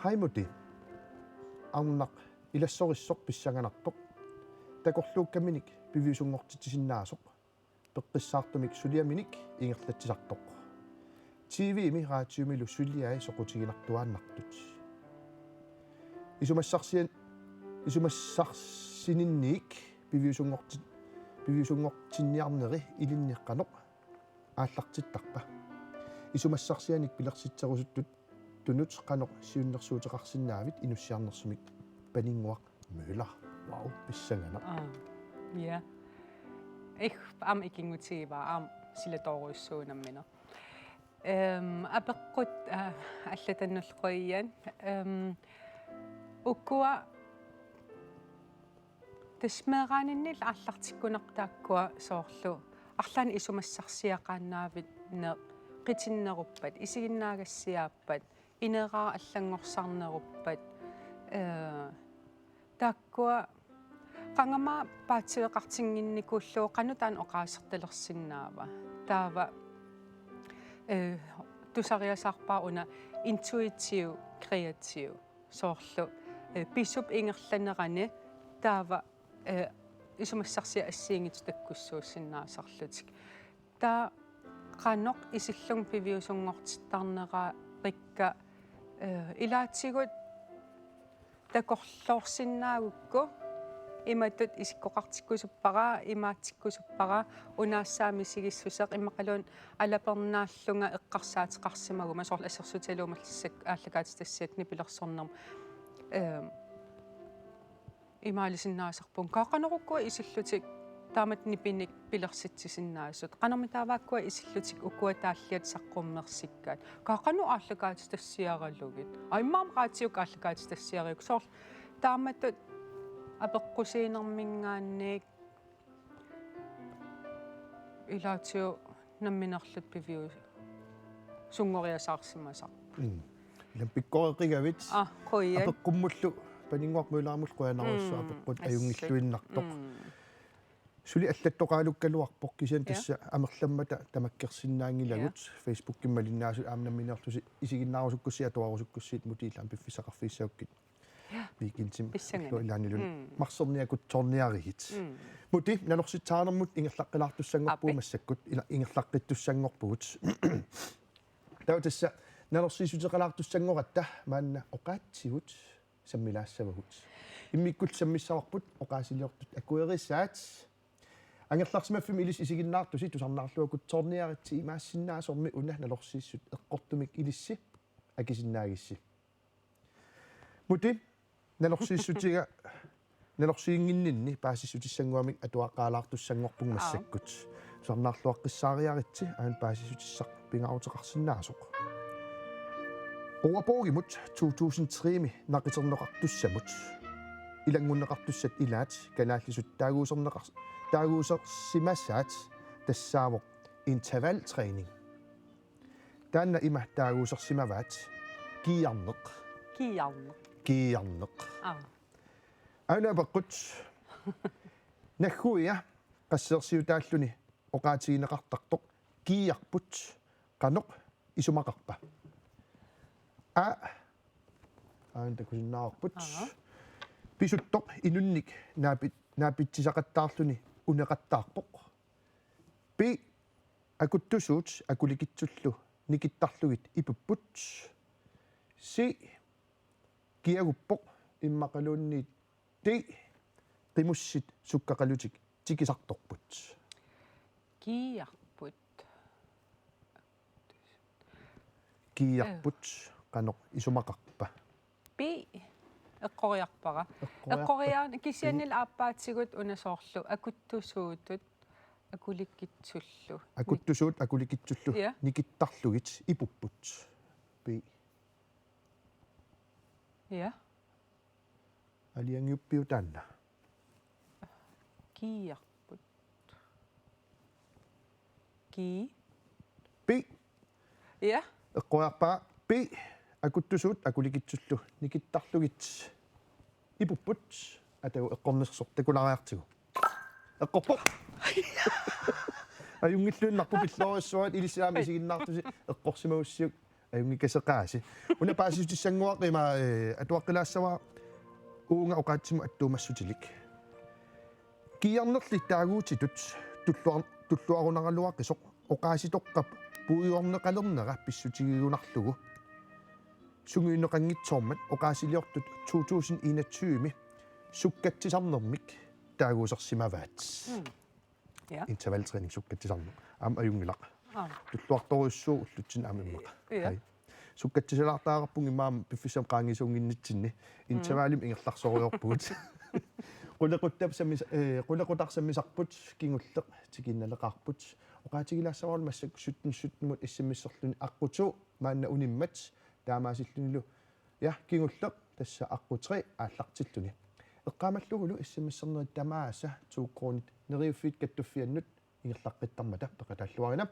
Hej Muti. Arnaq ilassorissoq pissanganartoq. Takorluukkaminik piviusunngortitsisinnaasoq. Peqqissaartumik suliaminik ingerlatsisartoq. T V-mi raatiumilu suliai soqutiginartuaannartut. Isumassarsian-, isumassarsininniik piviusunngorti-, piviusunngortinniarneri ilinni qanoq aallartittarpa? Isumassarsianik pilersitserusuttut tunut qanoq siunnersuuteqarsinnaavit inussiarnersumik Paninnguaq Møller. Wow, pissanganaq. Aa, ja. Ih, aamma ikinngutigivara, aamma silatoorujussuuvoq nammineq. Ehm, apeqqut, aa, allatannullu qujan. Ehm, ukua Tassa meeraaninniillu aallartikkunarpoq taakkua soorlu arlaannik isumassarsiaqaannaavinneq qitinneruppat, isiginnaagassiaappat, ineraara allanngorsarneruppat, ee, taakkua qangami paatsiveqartinnginnikuullugu qanoq taanna oqaasertalersinnaava. Taava, ee, tusariasaarpara una intuitiv kreativ. Soorlu, eh, pisup ingerlanerani taava, eh, isumassarsiat assigiinngitsut takkussuussinnaasarlutik. Taava qanoq isillugu piviusunngortittarnerarikka, eh, ilaatigut takorloorsinnaagukku imatut isikkoqartikkusuppara, imaatsikkusuppara, unaassaaq misigissuseq immaqaluunniit alapernaallunga eqqarsaateqarsimaguma soorlu assersuutigalugu massakkut aallakaatitassiat nipilersornermut, ehm, imaalisinnaasarpunga. Kaaqanorukkua isillutik taamatut nipinik pilersitsisinnaasut. Qanormitaavaakkua isillutik ukua taalliat saqqummersikkaat. Kaaqanoq aallakaatitassiaralugit. Aa, immaqa aamma raatiukkut aallakaatitassiarigukku. Soorlu taamatut apeqqusiinerminngaanniit ilaatigut nammineerluta piviusunngoriasaarsimasarput. Mm. Ilami pikkoreqigavit. Aa, qujan. Apeqqummullu Paninnguaq Møllerimullu qujanarujussuaq, mm, apeqqut, assi, ajunngilluinnartoq. Mm. Suli allattoqaalukkaluarpoq kisianni, ja, tassa amerlammata tamakkersinnaanngilagut, ja, Facebookimi malinnaasut aamma nammineerlusi isiginnaarusukkussi atuarusukkussi Muti ilami piffissaqarfigissagukkit. Ja. Weekendimi, pissanganaq, illu ilaannilu. Mm. Marserniakutsoorniarigit. Mm. Muti, nalorsitsisarnermut ingerlaqqilaartussanngorpugut. Aappi. Massakkut, ila-, ingerlaqqittussanngorpugut. Taava tassa nalorsiissuteqalaartussanngoratta maanna oqaatsivut sammilaassavagut. Immikkullu sammissavarput oqaasiliortut akuerisaat. Angerlarsimaffimmi ilissi isiginnaartusi tusarnaarluakutsoorniaritsi, imaassinnaasormi una nalorsiissut eqqortumik ilissi akisinnaagissi. Muti, nalorsiissutiga Nalorsiinnginninni paasissutissannguamik atuaqqaalaartussanngorpunga massakkut. Tusarnaarluaqqissaariaritsi aana paasissutissaq pingaaruteqarsinnaasoq. Ordbogimut to tusind tre-mi naqiterneqartussamut ilanngunneqartussat ilaat kalaallisut taaguuserneqar-, taaguusersimasaat tassaavoq intervaltræning. Taanna ima taaguusersimavaat: kiiarneq. Kiiarneq. Kiiarneq. Aa. Aana apeqqut. Nagguia qasseersiutaalluni oqaatigineqartartoq kiiarput qanoq isumaqarpa? A. Aana takusinnaavarput. Aa. Pisuttoq inunnik naapi-, naapitsisaqattaarluni uneqattaarpoq. B. Akuttusuut akulikitsullu nikittarlugit ipupput. C. Kiaguppoq immaqaluunniit D. Qimussit sukkaqalutik tikisartorput. Kiiarput. Kiiarput qanoq isumaqarpa? B. Eqqoriarpara. Eqqoriarpa? Eqqoriaan kisianni B. Aappaatigut una soorlu akuttusuutut akulikitsullu. Akuttusuut akulikitsullu. Ja. Nikittarlugit ipupput. B. Ja. Aalajangiuppiuk taanna? Kiiarput. Kii. B. Ja. Eqqoriarpara B. Akuttusuut akulikitsullu nikittarlugit ipupput. Atagu eqqornersoq takulaariartigu. Eqqorpoq. Ajunngilluinnarpoq, pillorujussuarit, ilissi aamma isiginnaartusi eqqorsimagussiuk. Ajunngikkaseqaasi. Una paasissutissannguaq ima, eh, atuaqqilaassavara uunga oqaatsimut attuumassutilik. Kiiarnerli taaguutitut tulluar-, tulluarunaraluaqisoq oqaasitoqqap puigorneqalernera pissutigigunarlugu sungiunneqanngitsoormat oqaasiliortut to tusind enogtyve-mi sukkatsisarnermik taaguusersimavaat. Mm. Ja. Intervaltræning sukkatsisarneq. Aamma ajunngilaq. Aa. Tulluartorujussuuvoq ullutsinni aamma immaqa. Ja. Hai. Sukkatsisalaartariaqarpunga immaqa piffissami qaangisuunnginnitsinni. Mm. Intervalimik ingerlaarsorujorpugut. Qulequttarsammis-, eh, qulequttarsammisarput kingulleq tikiinnaleqaarput. Oqaatigilaassavara massakkut sytten sytten-imut S M S-erluni aqqut to maanna unimmat. Taamaasillunilu, ja, kingulleq tassa aqqut tre aallartilluni. Eqqaamallugulu S M S-ernerit tamaasa to kronit neriuffiit kattuffiannut ingerlaqqittarmata peqataalluarina,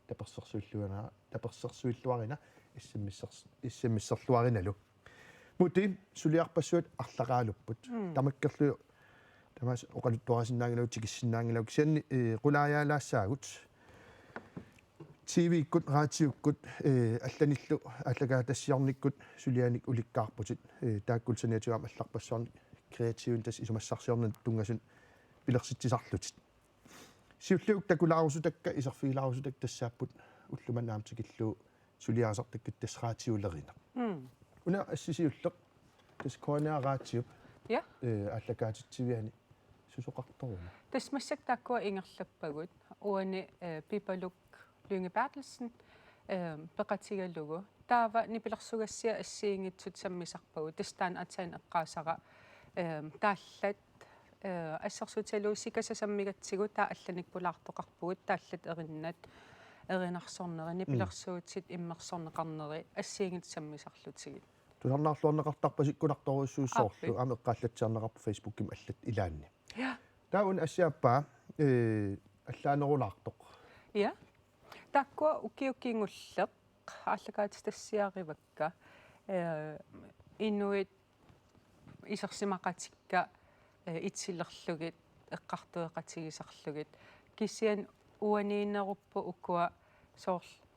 tapersersuilluarina, tapersersuilluarina, S M S-er-, S M S-erluarinalu. Muti suliarpassuit arlaqaalupput. Mm. Tamakkerlugu tamaasa oqaluttuarisinnaanngilagut, tikissinnaanngilagut, kisianni, eh, qulaajaalaassaagut. T V-kkut, raatiukkut, eh, allanillu aallakaatitassiornikkut sulianik ulikkaarputit, eh, taakku saniatigut aamma allarpassuarnik kreativinik tassa isumassarsiornermut tunngasunik pilersitsisarlutit. Siulliit takulaarusutakkakka, iserfigilaarusutakka tassaapput ulloq manna aamma tikillugu suliarisartakkatit tassa raatiulerineq. Mm. Una assi siulleq, tassa K N R Raatiup, ja, eh, aallakaatitsiviani susoqartoruna? Tassa massakkut taakkua ingerlappagut. Uani, eh, Pipaluk Lynge Berthelsen, eh, peqatigalugu. Taava nipilersugassiaq assigiinngitsut sammisarpagut. Tassa taanna aatsaat eqqaasara, eh, taallat, eh, assersuutigalugu Sikasa sammigatsigu taava allanik pulaartoqarpugut, taallat erinnat, erinarsorneri, mm, nipilersuutit immersorneqarneri assigiinngitsut sammisarlutigit. Tusarnaarluarneqartarpasi kunartorujussuit soorlu. Aappi. Aamma eqqaallatsiarneqarpoq Facebookimi allat ilaanni. Ja. Taava una assiaappaa, eh, allaanerulaartoq. Ja. Taakkua ukiut kingulleq aallakaatitassiarivakka, eh, inuit isersimaqatikka, eh, itilerlugit, eqqartueqatigisarlugit. Kisianni uaniinnerupput ukua soorlu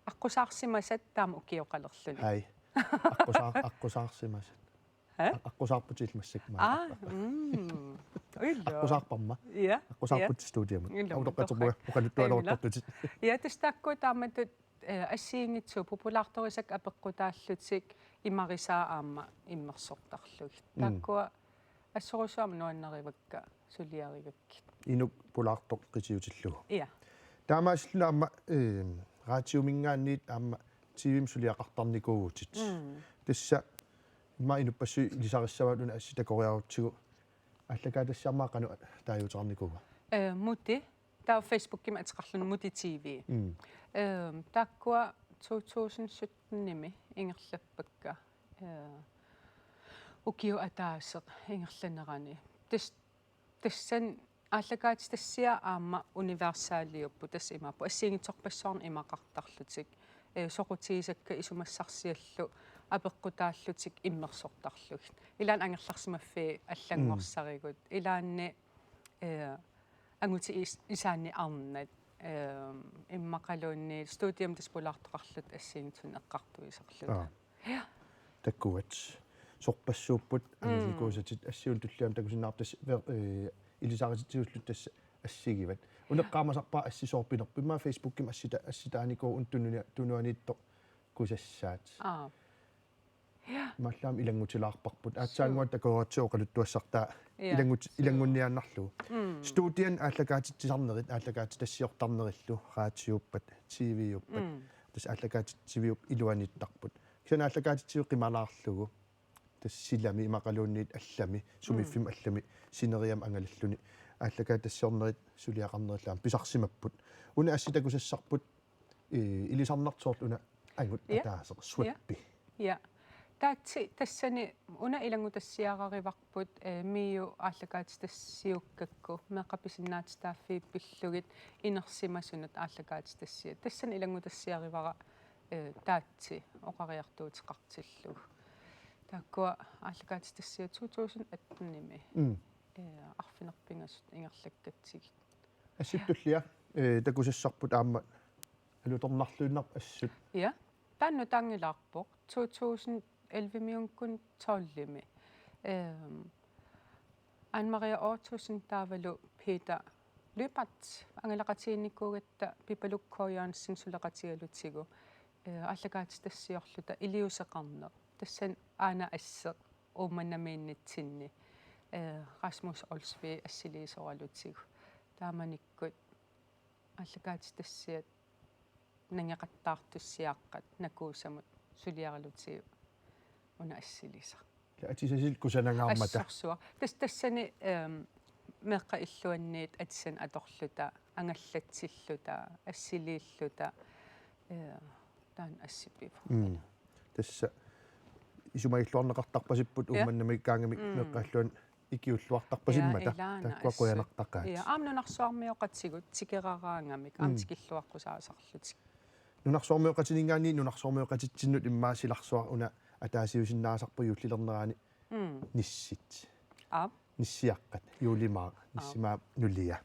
aqqusaarsimasat taama ukioqalerluni. Hai. Aqqusaar-, aqqusaarsimasat. Hæ? A-, aqqusaarputit massakkut. Aa, maanna. Mm. Ilaa. Aqqusaarparma. Ja. Aqqusaarputit, ja, studiamut. Ilaa, utoqqaterpunga, utoqqat-, oqaluttualeruttortutit. Ja, tassa taakkua taamatut, eh, assigiinngitsut populaartorisakka apeqqutaallutik imarisaa aamma immersortarlugit. Mm. Taakkua assorujussuaq aamma nuannarivakka suliarigakkit. Inuk pulaartoq qitiutillugu. Ja. Taamaasilluni aamma, eh, raatiuminngaanniit aamma T V-mi suliaqartarnikuuvutit. Mm. Tassa immaqa inuppassuit ilisarissavaat una assi takoriarutsigu. Aallakaatitassiaq aamma qanoq taaguuteqarnikuua? Eh, Muti. Taava Facebookimi ateqarluni Muti T V. Mm. Eh, taakkua to tusind syttenimi ingerlappakka. Eh, ukiup ataaseq ingerlanerani. Tas-, tassani aallakaatitassiaq aamma universaliupput, tassa imaappoq assigiinngitsorpassuarnik imaqartarlutik. Eh, soqutigisakka isumassarsiallu apeqqutaallutik immersortarlugit. Ilaanni angerlarsimaffii allanngorsaritsi. Mm. Ilaanni, eh, angutit is-, isaanni arnat, eh, immaqaluunniit studiami tassa pulaartoqarluta assigiinngitsunik eqqartuisarluta. Aa. Ja. Takuat. Sorpassuupput, mm, angutit kuusatit, assi una tulliani takusinnaavarput tassa ver-, eh, ilisarititsisullutik tassa assigivat. Una eqqaamasarpara assi soorpinerpoq. Immaqa Facebookimi assita-, assitaanikuuvoq una tununi-, tunuaniittoq kusassaat. Aa. Ja. Imaallaat ilanngutilaarparput. Aatsaannguaq takoratsigu oqaluttuassartaa, ja, ilanngut-, ilanngunniaannarlugu. Mm. Studiani aallakaatitsisarnerit, aallakaatitassiortarnerillu, raatiuppat, T V-uppat. Mm. Tassa aallakaatitsiviup iluaniittarput. Kisianni aallakaatitsiviup qimalaarlugu. Tassa silami imaqaluunniit allami, sumiiffimmi, mm, allami, sineriammi angalalluni. Aallakaatitassiornerit suliaqarnerillu aamma pisarsimapput. Una assi takusassarput, eh, ilisarnartoq soorlu una angut, ja, ataaseq, ja, swappi. Ja. Taatsi tassani una ilanngutassiararivarput, eh, MIO aallakaatitassiukkakku, meeqqat pisinnaatitaaffii pillugit inersimasunut aallakaatitassiat. Tassani ilanngutassiarivara, eh, taatsi oqariartuuteqartillugu. Taakkua aallakaatitassiat to tusind attenimi. Mm. Eh, arfineq-pingasut ingerlakkatsigit. Assip tullia, eh, takusassarput aamma alutornarluinnarpoq assut. Ja. Taanna nutaanngilaarpoq to tusind ellevemiukkut tolvimi. Ehm, Anne Marie Ottosen taavalu Peter Lyberth angalaqatigiinnikuugatta Pipaluk K. Jørgensen suleqatigalutigu, eh, aallakaatitassiorluta iliuuseqarneq. Tassani aana asseq Uummannamiinnitsinni, eh, Rasmus Olsvig assiliisoralutigu. Taamanikkut aallakaatitassiat nangeqattaartussiaaqqat Nakuusamut suliaralutigu una assilisaq. Ila atisasil kusanangaarmata. Assorsuaq. Tas-, tassani, ehm, meeqqat illuanniit atisanik atorluta, angallatsilluta, assiliilluta, eh, taanna assipivoq. Mm. Tassa isumagilluarneqartarpasipput, ja, Uummannamiikkaangamik, mm, meeqqat illuanni ikiulluartarpasimmata. Ja, ilaana. Taakkua assu-, qujanartaqaat. Ja, aamma nunarsuarmioqatigut tikeraraangamik, aamma, mm, tikilluaqqusaasarlutik. Nunarsuarmioqatininngaanniit nunarsuarmioqatitsinnut immaqa silarsuaq una ataasiusinnaasarpoq juullilernerani. Mm. Nissit. Aap. Nissiaqqat, juulimaaq, aap, nissimaap nulia.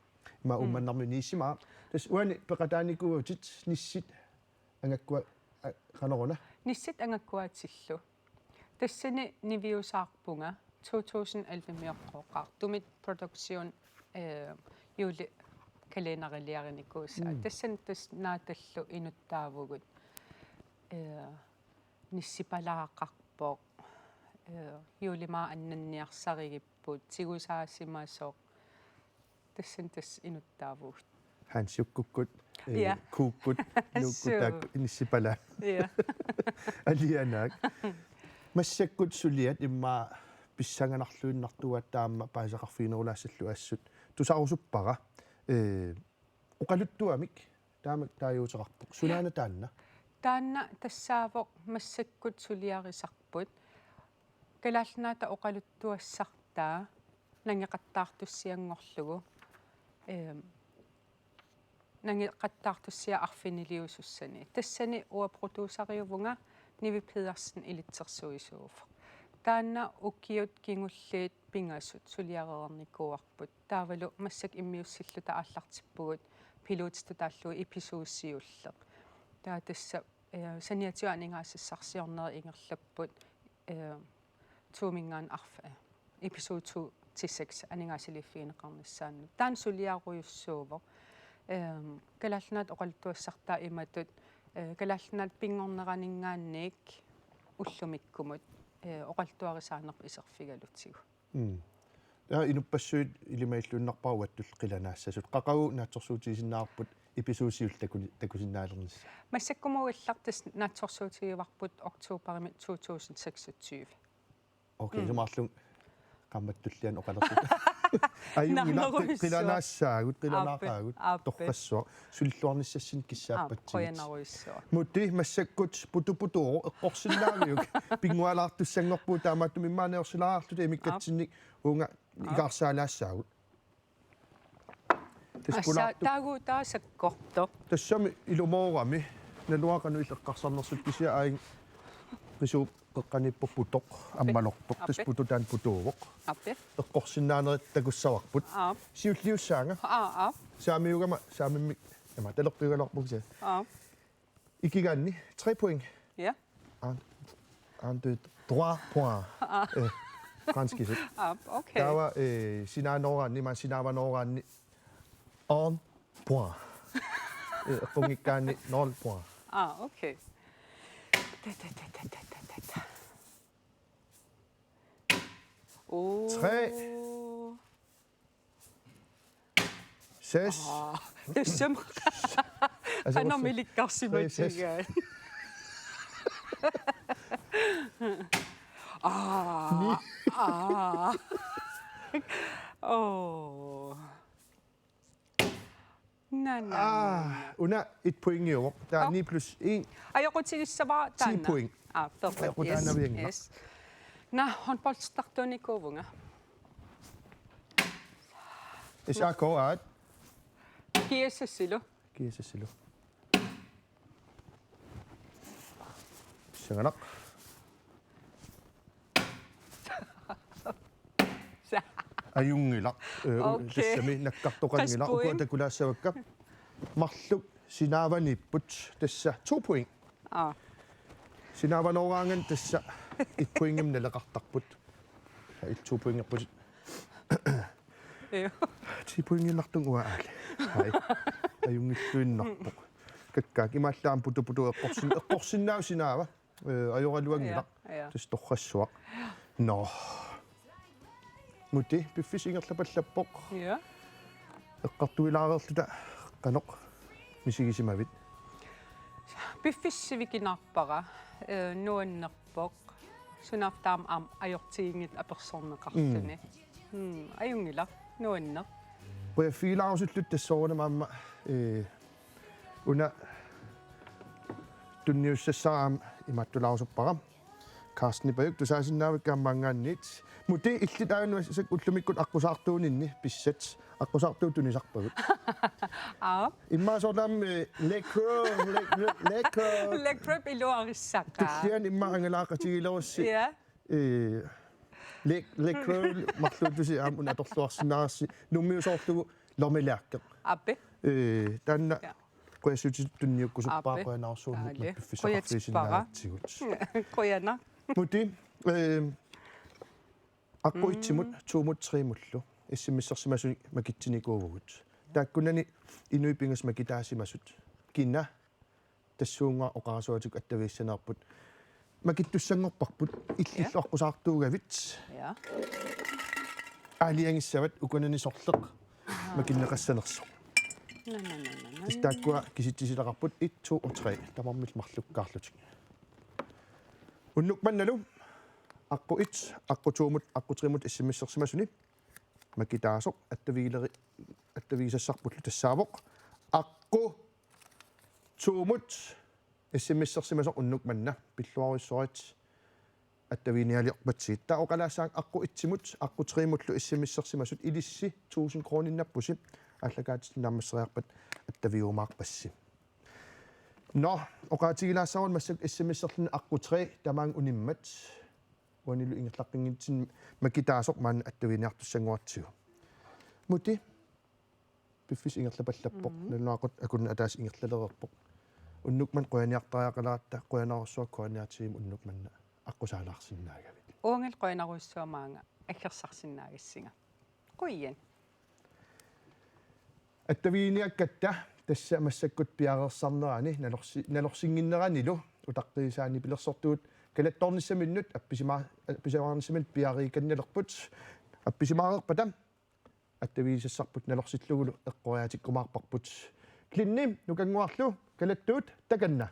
Immaqa, mm, Uummannarmiut nissimaaq. Tassa uani peqataanikuuvutit nissit angakkua-, a-, qanoruna? Nissit angakkuaatillu. Tassani niviusaarpunga to tusind ellevemiuqqooqaaq Tumit Production, eh, juulikalenderiliarinikuusaa. Mm. Tassani tassa Naatallu inuttaavugut. Eh, nissipalaaqarpoq. Eh, juulimaaq annanniarsarigipput, tigusaasimasoq. Tassani tassa inuttaavugut. Hansiukkukkut, eh, ja, kuukkut, nuukkut, assuu, taakku nissipalaat. Ja. Alianaak. Massakkut suliat immaqa pissanganarluinnartuugatta aamma paasisaqarfiginerulaassallugu assut tusarusuppara. Eh, oqaluttuamik taamak taaguuteqarpoq. Sunaana taanna? Taanna tassaavoq massakkut suliarisarput. Kalaallit Nunaata oqaluttuassartaa nangeqattaartussianngorlugu, ehm, nangeqattaartussiaq arfiniliusussani. Tassani uanga produceriuvunga, Nivi Pedersen ilitsersuisuuvoq. Taanna ukiut kingulliit pingasut suliarereernikuuarput. Taavalu massakkut immiussilluta aallartippugut, pilotitut taallugu episode siulleq. Taava tassa, eh, saniatigut aningaasassarsiornerit ingerlapput, eh, to-minngaanniit arf-, eh, episode to til seks aningaasaliiffigineqarnissaannut. Taanna suliarujussuuvoq. Ehm, Kalaallit Nunaata oqaluttuassartaa imatut, eh, Kalaallit Nunaata pinngorneraninngaanniit ullumikkumut, eh, oqaluttuarisaanerput iserfigalutigu. Mm. Ja, inuppassuit ilimagilluinnarpara uattut qilanaassasut. Qaqugu naatsorsuutigisinnaavarput episode siulleq taku-, takusinnaalernissaa? Massakkumuugallartoq naatsorsuutigivarput oktoberimi to tusind seksogtyve. Okay, mm, isumaqarlunga qaammatit tulliani oqalersuut. Ajunngilaq. Naamnerujussuaq. Qilanaassaagut, aappi, qilanaaqaagut, aappi, torrassuaq, sulilluarnissassinnik, aap, kissaappatsivit. Qujanarujussuaq. Muti, massakkut putuputuuvoq, eqqorsinnaaviuk, pinngualaartussanngorpugut, taamaattumik immaqa najorsilaarluta imikkatsinnik, aap, uunga, aap, ikaarsaalaassaagut. Tassa, assa, pulaartup-, taaguutaa sakkortoq. Tassami ilumoorami, naluara qanoq illit eqqarsarnersut, kisianni aajuna qisuup qeqqaniippoq putoq, ammalortoq. Aappi. Tassa putoq taanna putuuvoq. Aappi. Eqqorsinnaanerit takussavarput. Aap. Siulliussaanga. Aa, aap. Saamiugama, saamimmik, aamma talerpiugaluarpunga kisianni. Aap. Ikigaanni, tre point. Ja. En, en, deux, trois points. Ah. Øh, franskisut. Ah, okay. Taava, øh, sinaanerugaanni, imaluunniit sinaavanooraanni, un point. Øh, eqqunngikkaanni, nul point. Ah, okay. Da, da, da. Oh. Tre. Ses. Aa, tassami. Altså, qanormi ilikkarsimatigaat. Ses. Aa. Ni. Aa. Oh. Na, na, na, na. Aa, una et pointiuvoq. Taava, oh, ni plus en. Ajoqutigissavara taanna. Ti point. Aa, perfect. Yes, ajoqutaanavianngilaq. Yes. Naa, håndboldstartuunikuuvunga. S A K aat. G S S-ilu. G S S-ilu. Pissanganaq. Sa- Ajunngilaq. Øh, okay. Tassami nakkartoqanngilaq. Qaspuin. Ukua takulaassavakka. Marluk sinaavaniipput, tassa to point. Aa. Sinaavanooraangat tassa et pointimik naleqartarput. Et to pointerput. Joo. Ti pointiinnartunga uanga aali. Hai. Ajunngilluinnarpoq. Kakkaak, imaallaat aamma putuputu eqqorsin-, eqqorsinnaavoq sinaava. Øh, ajoraluanngilaq. Ja, ja. Tassa torrassuaq. Nå. Muti, piffissaq ingerlapallappoq. Ja. Eqqartuilaareerluta qanoq misigisimavit? Piffissaq sivikinaarpara, øh, nuannerpoq. Sunaaffa taama aamma ajortiginngitsoq apersorneqarluni. Mm. Mm, ajunngilaq, nuanneq. Qujaffigilaarusulluta tassa soorunami aamma, øh, una tunniussassara aamma imaattulaarusuppara. Carstenipajuk tusaasinnaavakka aamma maanngaanniit. Muti, illit aajuna massakkut ullumikkut aqqusaartuuninni pissat. Aqqusaartuut tunisarpagut. Aap. Immaqa soorunami, øh, Leg Curl, Leg, Leg Curl. Leg Curl iluarissaqaaq. Tulliani immaqa angalaaqatigilerussi. Ja. Øh, Leg, Leg Curl marluullusi aamma una atorluarsinnaagassi. Nuummiusoorlugu lommelærke. Aappi. Øh, taanna, ja, qujassutitut tunniukkusuppara. Aappi. Qujanarsuaq. Aali. Piffissaqarfigisinnaagatsigut. Qujatsippara. Qujanaq. Muti, øh, aqqut, mm, etsimut, toomut, treemullu S M S-ersimasunik makitsinikuuvugut. Taakkunani inuit pingasut makitaasimasut. Kina tassuunga oqarasuaatigut attavigissanerput. Makittussanngorparput, illillu, ja, aqqusaartuugavit. Ja. Aalajangissavat ukunani sorleq, aa, makinneqassanersoq. Nå, nå, nå, nå, nå. Tassa taakkua kisitsisilaqarput et, to og tre. Tamarmik marlukkaarlutik. Unnuk mannalu aqqut et, aqqut toomut, aqqut treemut S M S-ersimasuni makitaasoq attavigileri-, attavigisassarpullu tassaavoq aqqut toomut S M S-ersimasoq unnuk manna, pilluarujussuarit attaviginialiorpatsigit. Taava oqalaassaanga aqqut etsimut, aqqut treemullu S M S-ersimasut, ilissi tusind krooninnappusi, aallakaatitsineq naammasseriarpat attaviumaarpassi. Nå, oqaatigilaassavara massakkut S M S-erluni aqqut tre tamaanga unimmat. Uanilu ingerlaqqinngitsinni makitaasoq maanna attaviginiartussanngoratsigu. Muti, piffissaq ingerlapallappoq. Mhm. Nalunaaqutaq akunneq ataaseq ingerlalereerpoq. Unnuk manna qujaniartariaqaleratta, qujanarsuaq K N R-timit unnuk manna aqqusaalaarsinnaagavit. Uangalu qujanarujussuaq maanga aggersarsinnaagassinga. Qujan. Attaviginiakkatta tassa massakkut piareersarnerani nalorsi-, nalorsinnginneranilu utaqqiisaani pilersortugut kalattoornissaminnut appisima-, appisimaarnissaminnut piariikannalerput. Appisimaareerpata attavigisassarput nalorsillugulu eqqoriaatikkumaarparput. Klinni Nukannguarlu, kalattuut takanna.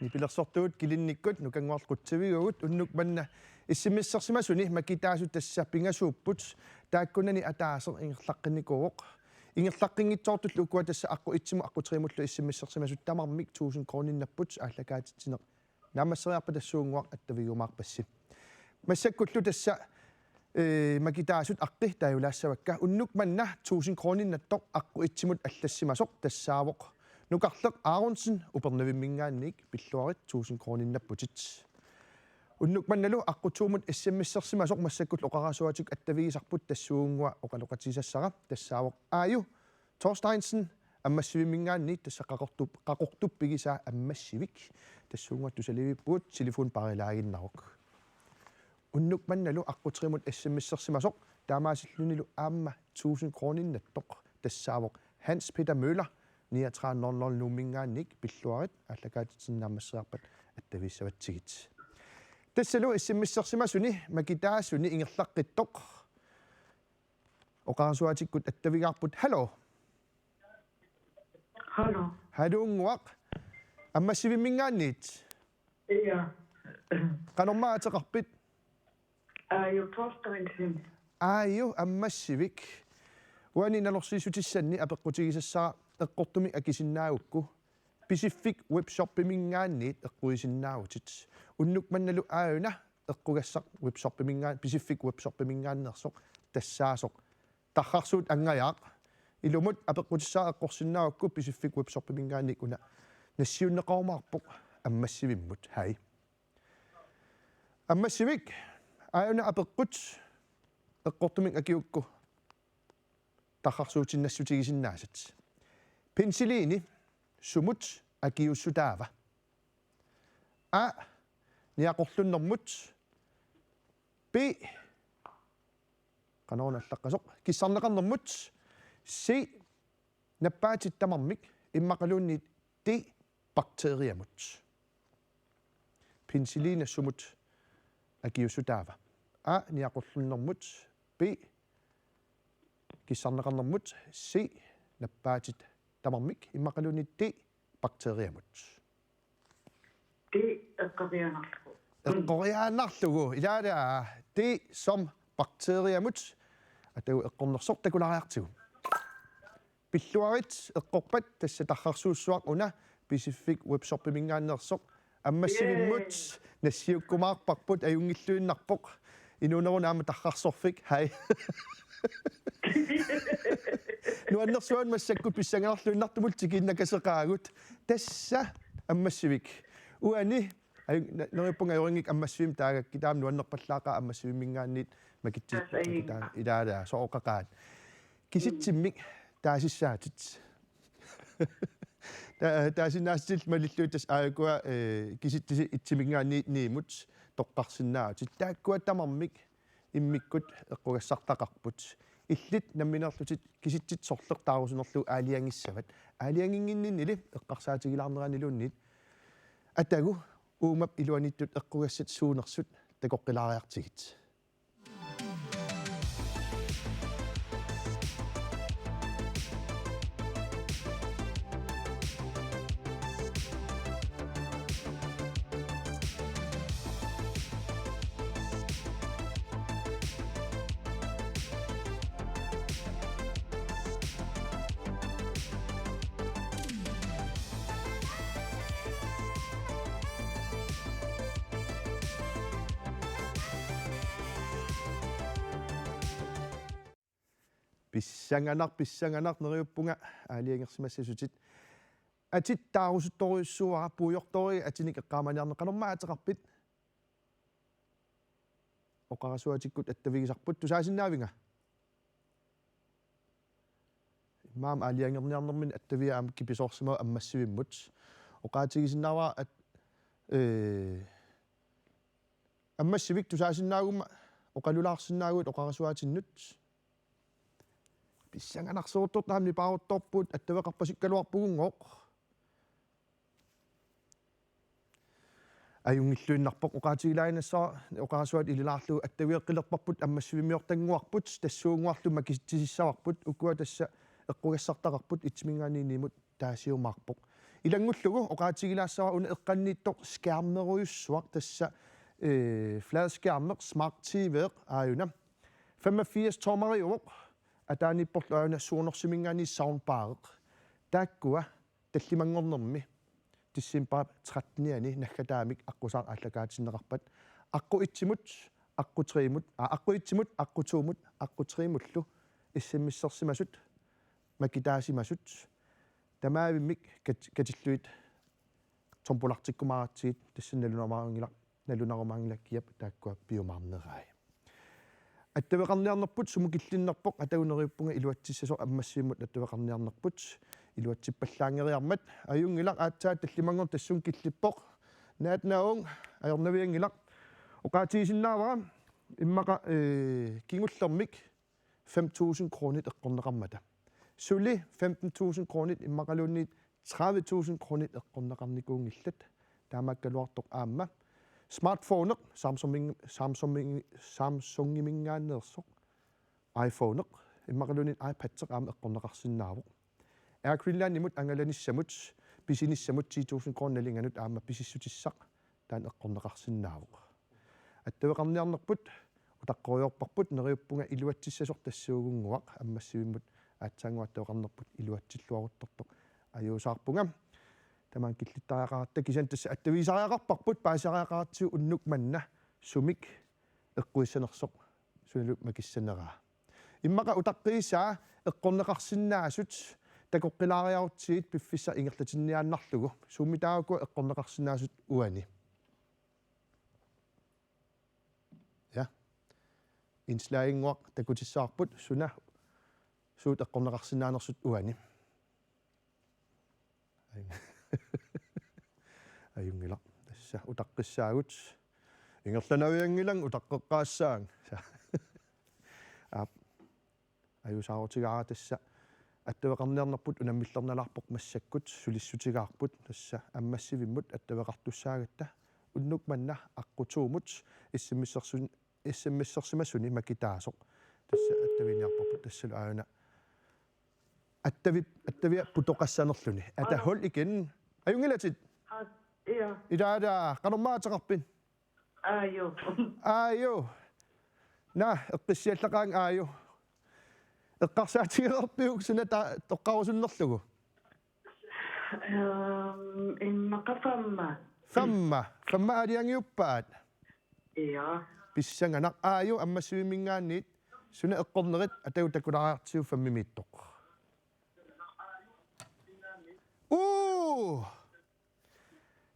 Nipilersortugut kilinnikkut Nukannguarlu qutsavigagut. Unnuk manna S M S-ersimasuni makitaasut tassa pingasuupput, taakkunani ataaseq ingerlaqqinnikuuvoq. Ingerlaqqinngitsoortullu ukua tassa aqqut etsimut aqqut tremullu S M S-ersimasut tamarmik tusind kroninnapput aallakaatitsineq naammasseriarpat tassuunnguaq attavigiumaarpassi. Massakkullu tassa, eh, makitaasut aqqi taajulaassavakka. Unnuk manna tusind kroninnattoq aqqut etsimut allassimasoq tassaavoq Nukarleq Aronsen Upernavimminngaanniit, pilluarit tusind kroninnapputit. Unnuk mannalu aqqut toomut S M S-ersimasoq massakkullu oqarasuaatikkut attavigisarput tassuunnguaq oqaloqatigisassara tassaavoq Aaju Thorsteinsen Ammassivimminngaanniit, tassa Qaqortup-, Qaqortup pigisaa Ammassivik. Tassuunnguaq tusaliivippugut, telefoni paarlaaginnaruk. Unnuk mannalu aqqut tremut S M S-ersimasoq taamaasillunilu aamma tusind kroninnattoq tassaavoq Hans Peter Møller, niogtredive nul nul Nuumminngaanniit, pilluarit aallakaatitsineq naammasseriarpat attavissavatsigit. Tassalu S M S-ersimasuni makitaasuni ingerlaqqittoq oqarasuaatikkut attavigaarput. Hallo. Hallo. Halluunnguaq. Ammassivimminngaanniit? Ja. Qanormaa ateqarpit? Aaju Thorsteinsen. Aaju Ammassivik. Uani nanorsiissutissanni apeqqutigisassara eqqortumik akisinnaagukku Pacific Webshopiminngaanniit eqquisinnaavutit. Unnuk mannalu aajuna eqqugassaq Webshopiminngaan-, Pacific Webshopiminngaanneersoq tassaasoq tarrarsuut Angajaaq. Ilumut apeqqutissara eqqorsinnaagukku Pacific Webshopiminngaanniit una nassiunneqarumaarpoq Ammassivimmut. Hej. Ammassivik, aajuna apeqqut eqqortumik akigukku tarrarsuutinnassutigisinnaasat. Penicillini sumut akiuussutaava? A, niaqorlunnermut. B, qanoq allaqqasoq, kissarneqarnermut. C, nappaatit tamarmik, immaqaluunniit D, bakteriamut. Penicillini sumut akiuussutaava? A, niaqorlunnermut. B, kissarneqarnermut. C, nappaatit tamarmik, immaqaluunniit D, bakteriamut. D eqqoriaannarlugu. Eqqoriaannarlugu. Ilaala D som bakteriamut. Atagu eqqornersoq takulaariartigu. Pilluarit eqqorpat, tassa tarrarsuussuaq una Pacific Webshopiminngaanneersoq. Ammassivimmut. Yay. Nassiukkumaarparput, ajunngilluinnarpoq. Inuunerup aamma tarrarsorfik. Hej. Nuannersuaq massakkut pissanganarluinnartumut tikiinnakaseqaagut. Tassa Ammassivik. Uani, aj-, na-, neriuppunga ajorinngikkit Ammassivimmi taagakkit, taama nuannerpallaaqaaq Ammassivimminngaanniit makitsi-, Tassa ajunngilaq. Makitsi-, ilaala, soqaqaat. Kisitsimmik taasissaatit. Ta-, taasinnaassutillu malillugit tassa aajukua, eh, kisitsisi etsiminngaanniit niimut toqqarsinnaavutit. Taakkua tamarmik immikkut eqqugassartaqarput. Illit nammineerlutit kisitsit sorleq taarusunerlugu aalajangissavat. Aalajanginnginninnili eqqarsaatigilaarneraniluunniit atagu uumap iluaniittut eqqugassat suunersut takoqqilaariartigit. Pissanganaq, pissanganaq, neriuppunga aalajangersimassasutit. Atit taarusuttorujussuuara, puigortoorigit atinik eqqaamaniarneq. Qanormaa ateqarpit? Oqarasuaatikkut attavigisarput, tusaasinnaaviuk? Immaqa aalajangerniarnermini attavigaa aamma kipisoorsimavoq Ammassivimmut. Oqaatigisinnaavara at-, ee, Ammassivik, tusaasinnaagumma oqalulaarsinnaaguit oqarasuaatinnut. Pissanganarsuuttortaa nipaaruttorput, attaveqarpasikkaluarpugunngooq. Ajunngilluinnarpoq, oqaatigilaaginnassavara oqarasuaat ililaarlugu attavigeqqilerparput Ammassivimmiortannguarput, tassuunnguarlu makitsisissavarput, ukua tassa eqqugassartaqarput etsiminngaanniit niimut taasiumaarpoq. Ilanngullugu oqaatigilaassavara una eqqanniittoq skærmerujussuaq, tassa, eh, fladskærmeq, smart T V-eq aajuna. Femogfirs tommeriuvoq, ataaniipporlu aajuna Sonorsiminngaanniit soundbareq. Taakkua tallimanngornermi decembarip trettenianni naggataamik aqqusaaq aallakaatinneqarpat aqqut etsimut, aqqut tremut, aa, aqqut etsimut, aqqut tomut, aqqut tremullu S M S-ersimasut, makitaasimasut, tamaavimmik kat-, katillugit tombolartikkumaaratsigit, tassa nalunarumaanngilaq, nalunarumaanngilaq kiap taakkua piumaarnerai. Attaveqarniarnerput sumut killinnerpoq, atagu neriuppunga iluatsissasoq ammassivimmut attaveqarniarnerput iluatsippallaanngeriarmat. Ajunngilaq, aatsaat tallimanngorneq tassunga killippoq. Naatnaung, ajornavianngilaq. Oqaatigisinnaavara immaqa, eh, kingullermik fem tusind kronit eqqorneqarmata. Suli femten tusind kronit immaqaluunniit tredive tusind kronit eqqorneqarnikuunngillat. Taamaakkaluartoq aamma smartphoneq, Samsung-, Samsung-, Samsungiminngaanneersoq, iPhoneq, immaqaluunniit iPadeq aamma eqqorneqarsinnaavoq. Air Greenlandimut angalanissamut, pisinissamut ti tusind kronit nalinganut aamma pisissutissaq taanna eqqorneqarsinnaavoq. Attaveqarniarnerput utaqqerujoorparput, neriuppunga iluatsissasoq tassuugunnguaq, ammassivimmut aatsaannguaq attaveqarnerput iluatsilluaruttortoq ajuusaarpunga. Tamaanga killittariaqaratta, kisianni tassa attavigisariaqarparput, paasisariaqaratsigu unnuk manna sumik eqquissanersoq sunalu makissaneraa. Immaqa utaqqiisaa eqqorneqarsinnaasut takoqqilaariarutsigit piffissaq ingerlatinniaannarlugu. Suummi taava ukua eqqorneqarsinnaasut uani? Ja. Indslaginnguaq takutissavarput, suna suut eqqorneqarsinnaanersut uani. Ajunngilaq. Tassa utaqqissaagut. Ingerlanavianngilanga, utaqqeqqaassaanga. Aap. Ajuusaarutigaara tassa attaveqarniarnerput unammillernalaarpoq massakkut, sulissutigaarput, tassa ammassivimmut attaveqartussaagatta unnuk manna aqqut tomut S M S-ersun-, S M S-ersimasuni makitaasoq. Tassa attaviniarparput, tassalu aajuna attavi-, attavia putoqassanerluni. Ata, hold igen. Ajunngilatit? Aa, ja. Ilaata, qanormaa ateqarpit? Aaju. Aaju. Naa, eqqissiallaqaanga Aaju. Eqqarsaatigereerpiuk suna ta-, toqqarusunnerlugu? Ehm, immaqa femma. Femma. Femma aalajangiuppaat? Ja. Pissanganaq. Aaju, ammassivimminngaanniit suna eqqornerit atagu takulaariartigu femmimiittoq? Uu!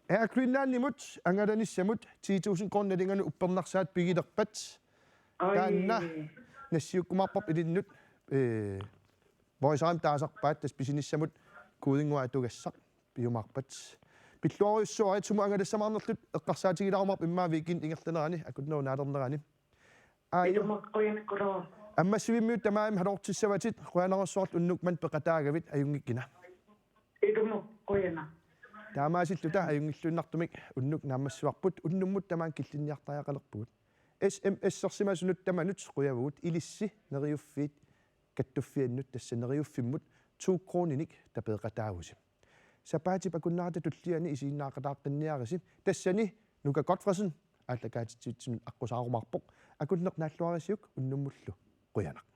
Air Greenlandimut angalanissamut ti tusind kronit nalinganut uppernarsaat pigilerpat. Oj. Taanna nassiukkumaarparput ilinnut, eh, Voicerim taasarpaat, tassa pisinissamut koodinngua atugassaq piumaarpat. Pilluarujussuarit, sumut angalassamaarnerlutit eqqarsaatigilaarumaarput immaqa weekendip ingerlanerani, akunnerup naalernerani. Aaju. Ilumut qujanaq, Kuro. Ammassivimmiut tamarmik halortissavatit, qujanarsuaq unnuk manna peqataagavit, ajunngikkina. Ilumut qujanaq. Taamaasilluta ajunngilluinnartumik unnuk naammassivarput, unnummut tamaanga killinniartariaqalerpugut. S M S-ersimasunut tamanut qujavugut, ilissi Neriuffiit Kattuffiannut, tassa Neriuffimmut to kroninik tapeeqataavusi. Sapaatip akunnerata tulliani isiginnaaqataaqqinniarisi. Tassani Nuka Godtfredsen aallakaatitsivitsinnut aqqusaarumaarpoq. Akunneq naalluarisiuk, unnummullu qujanaq.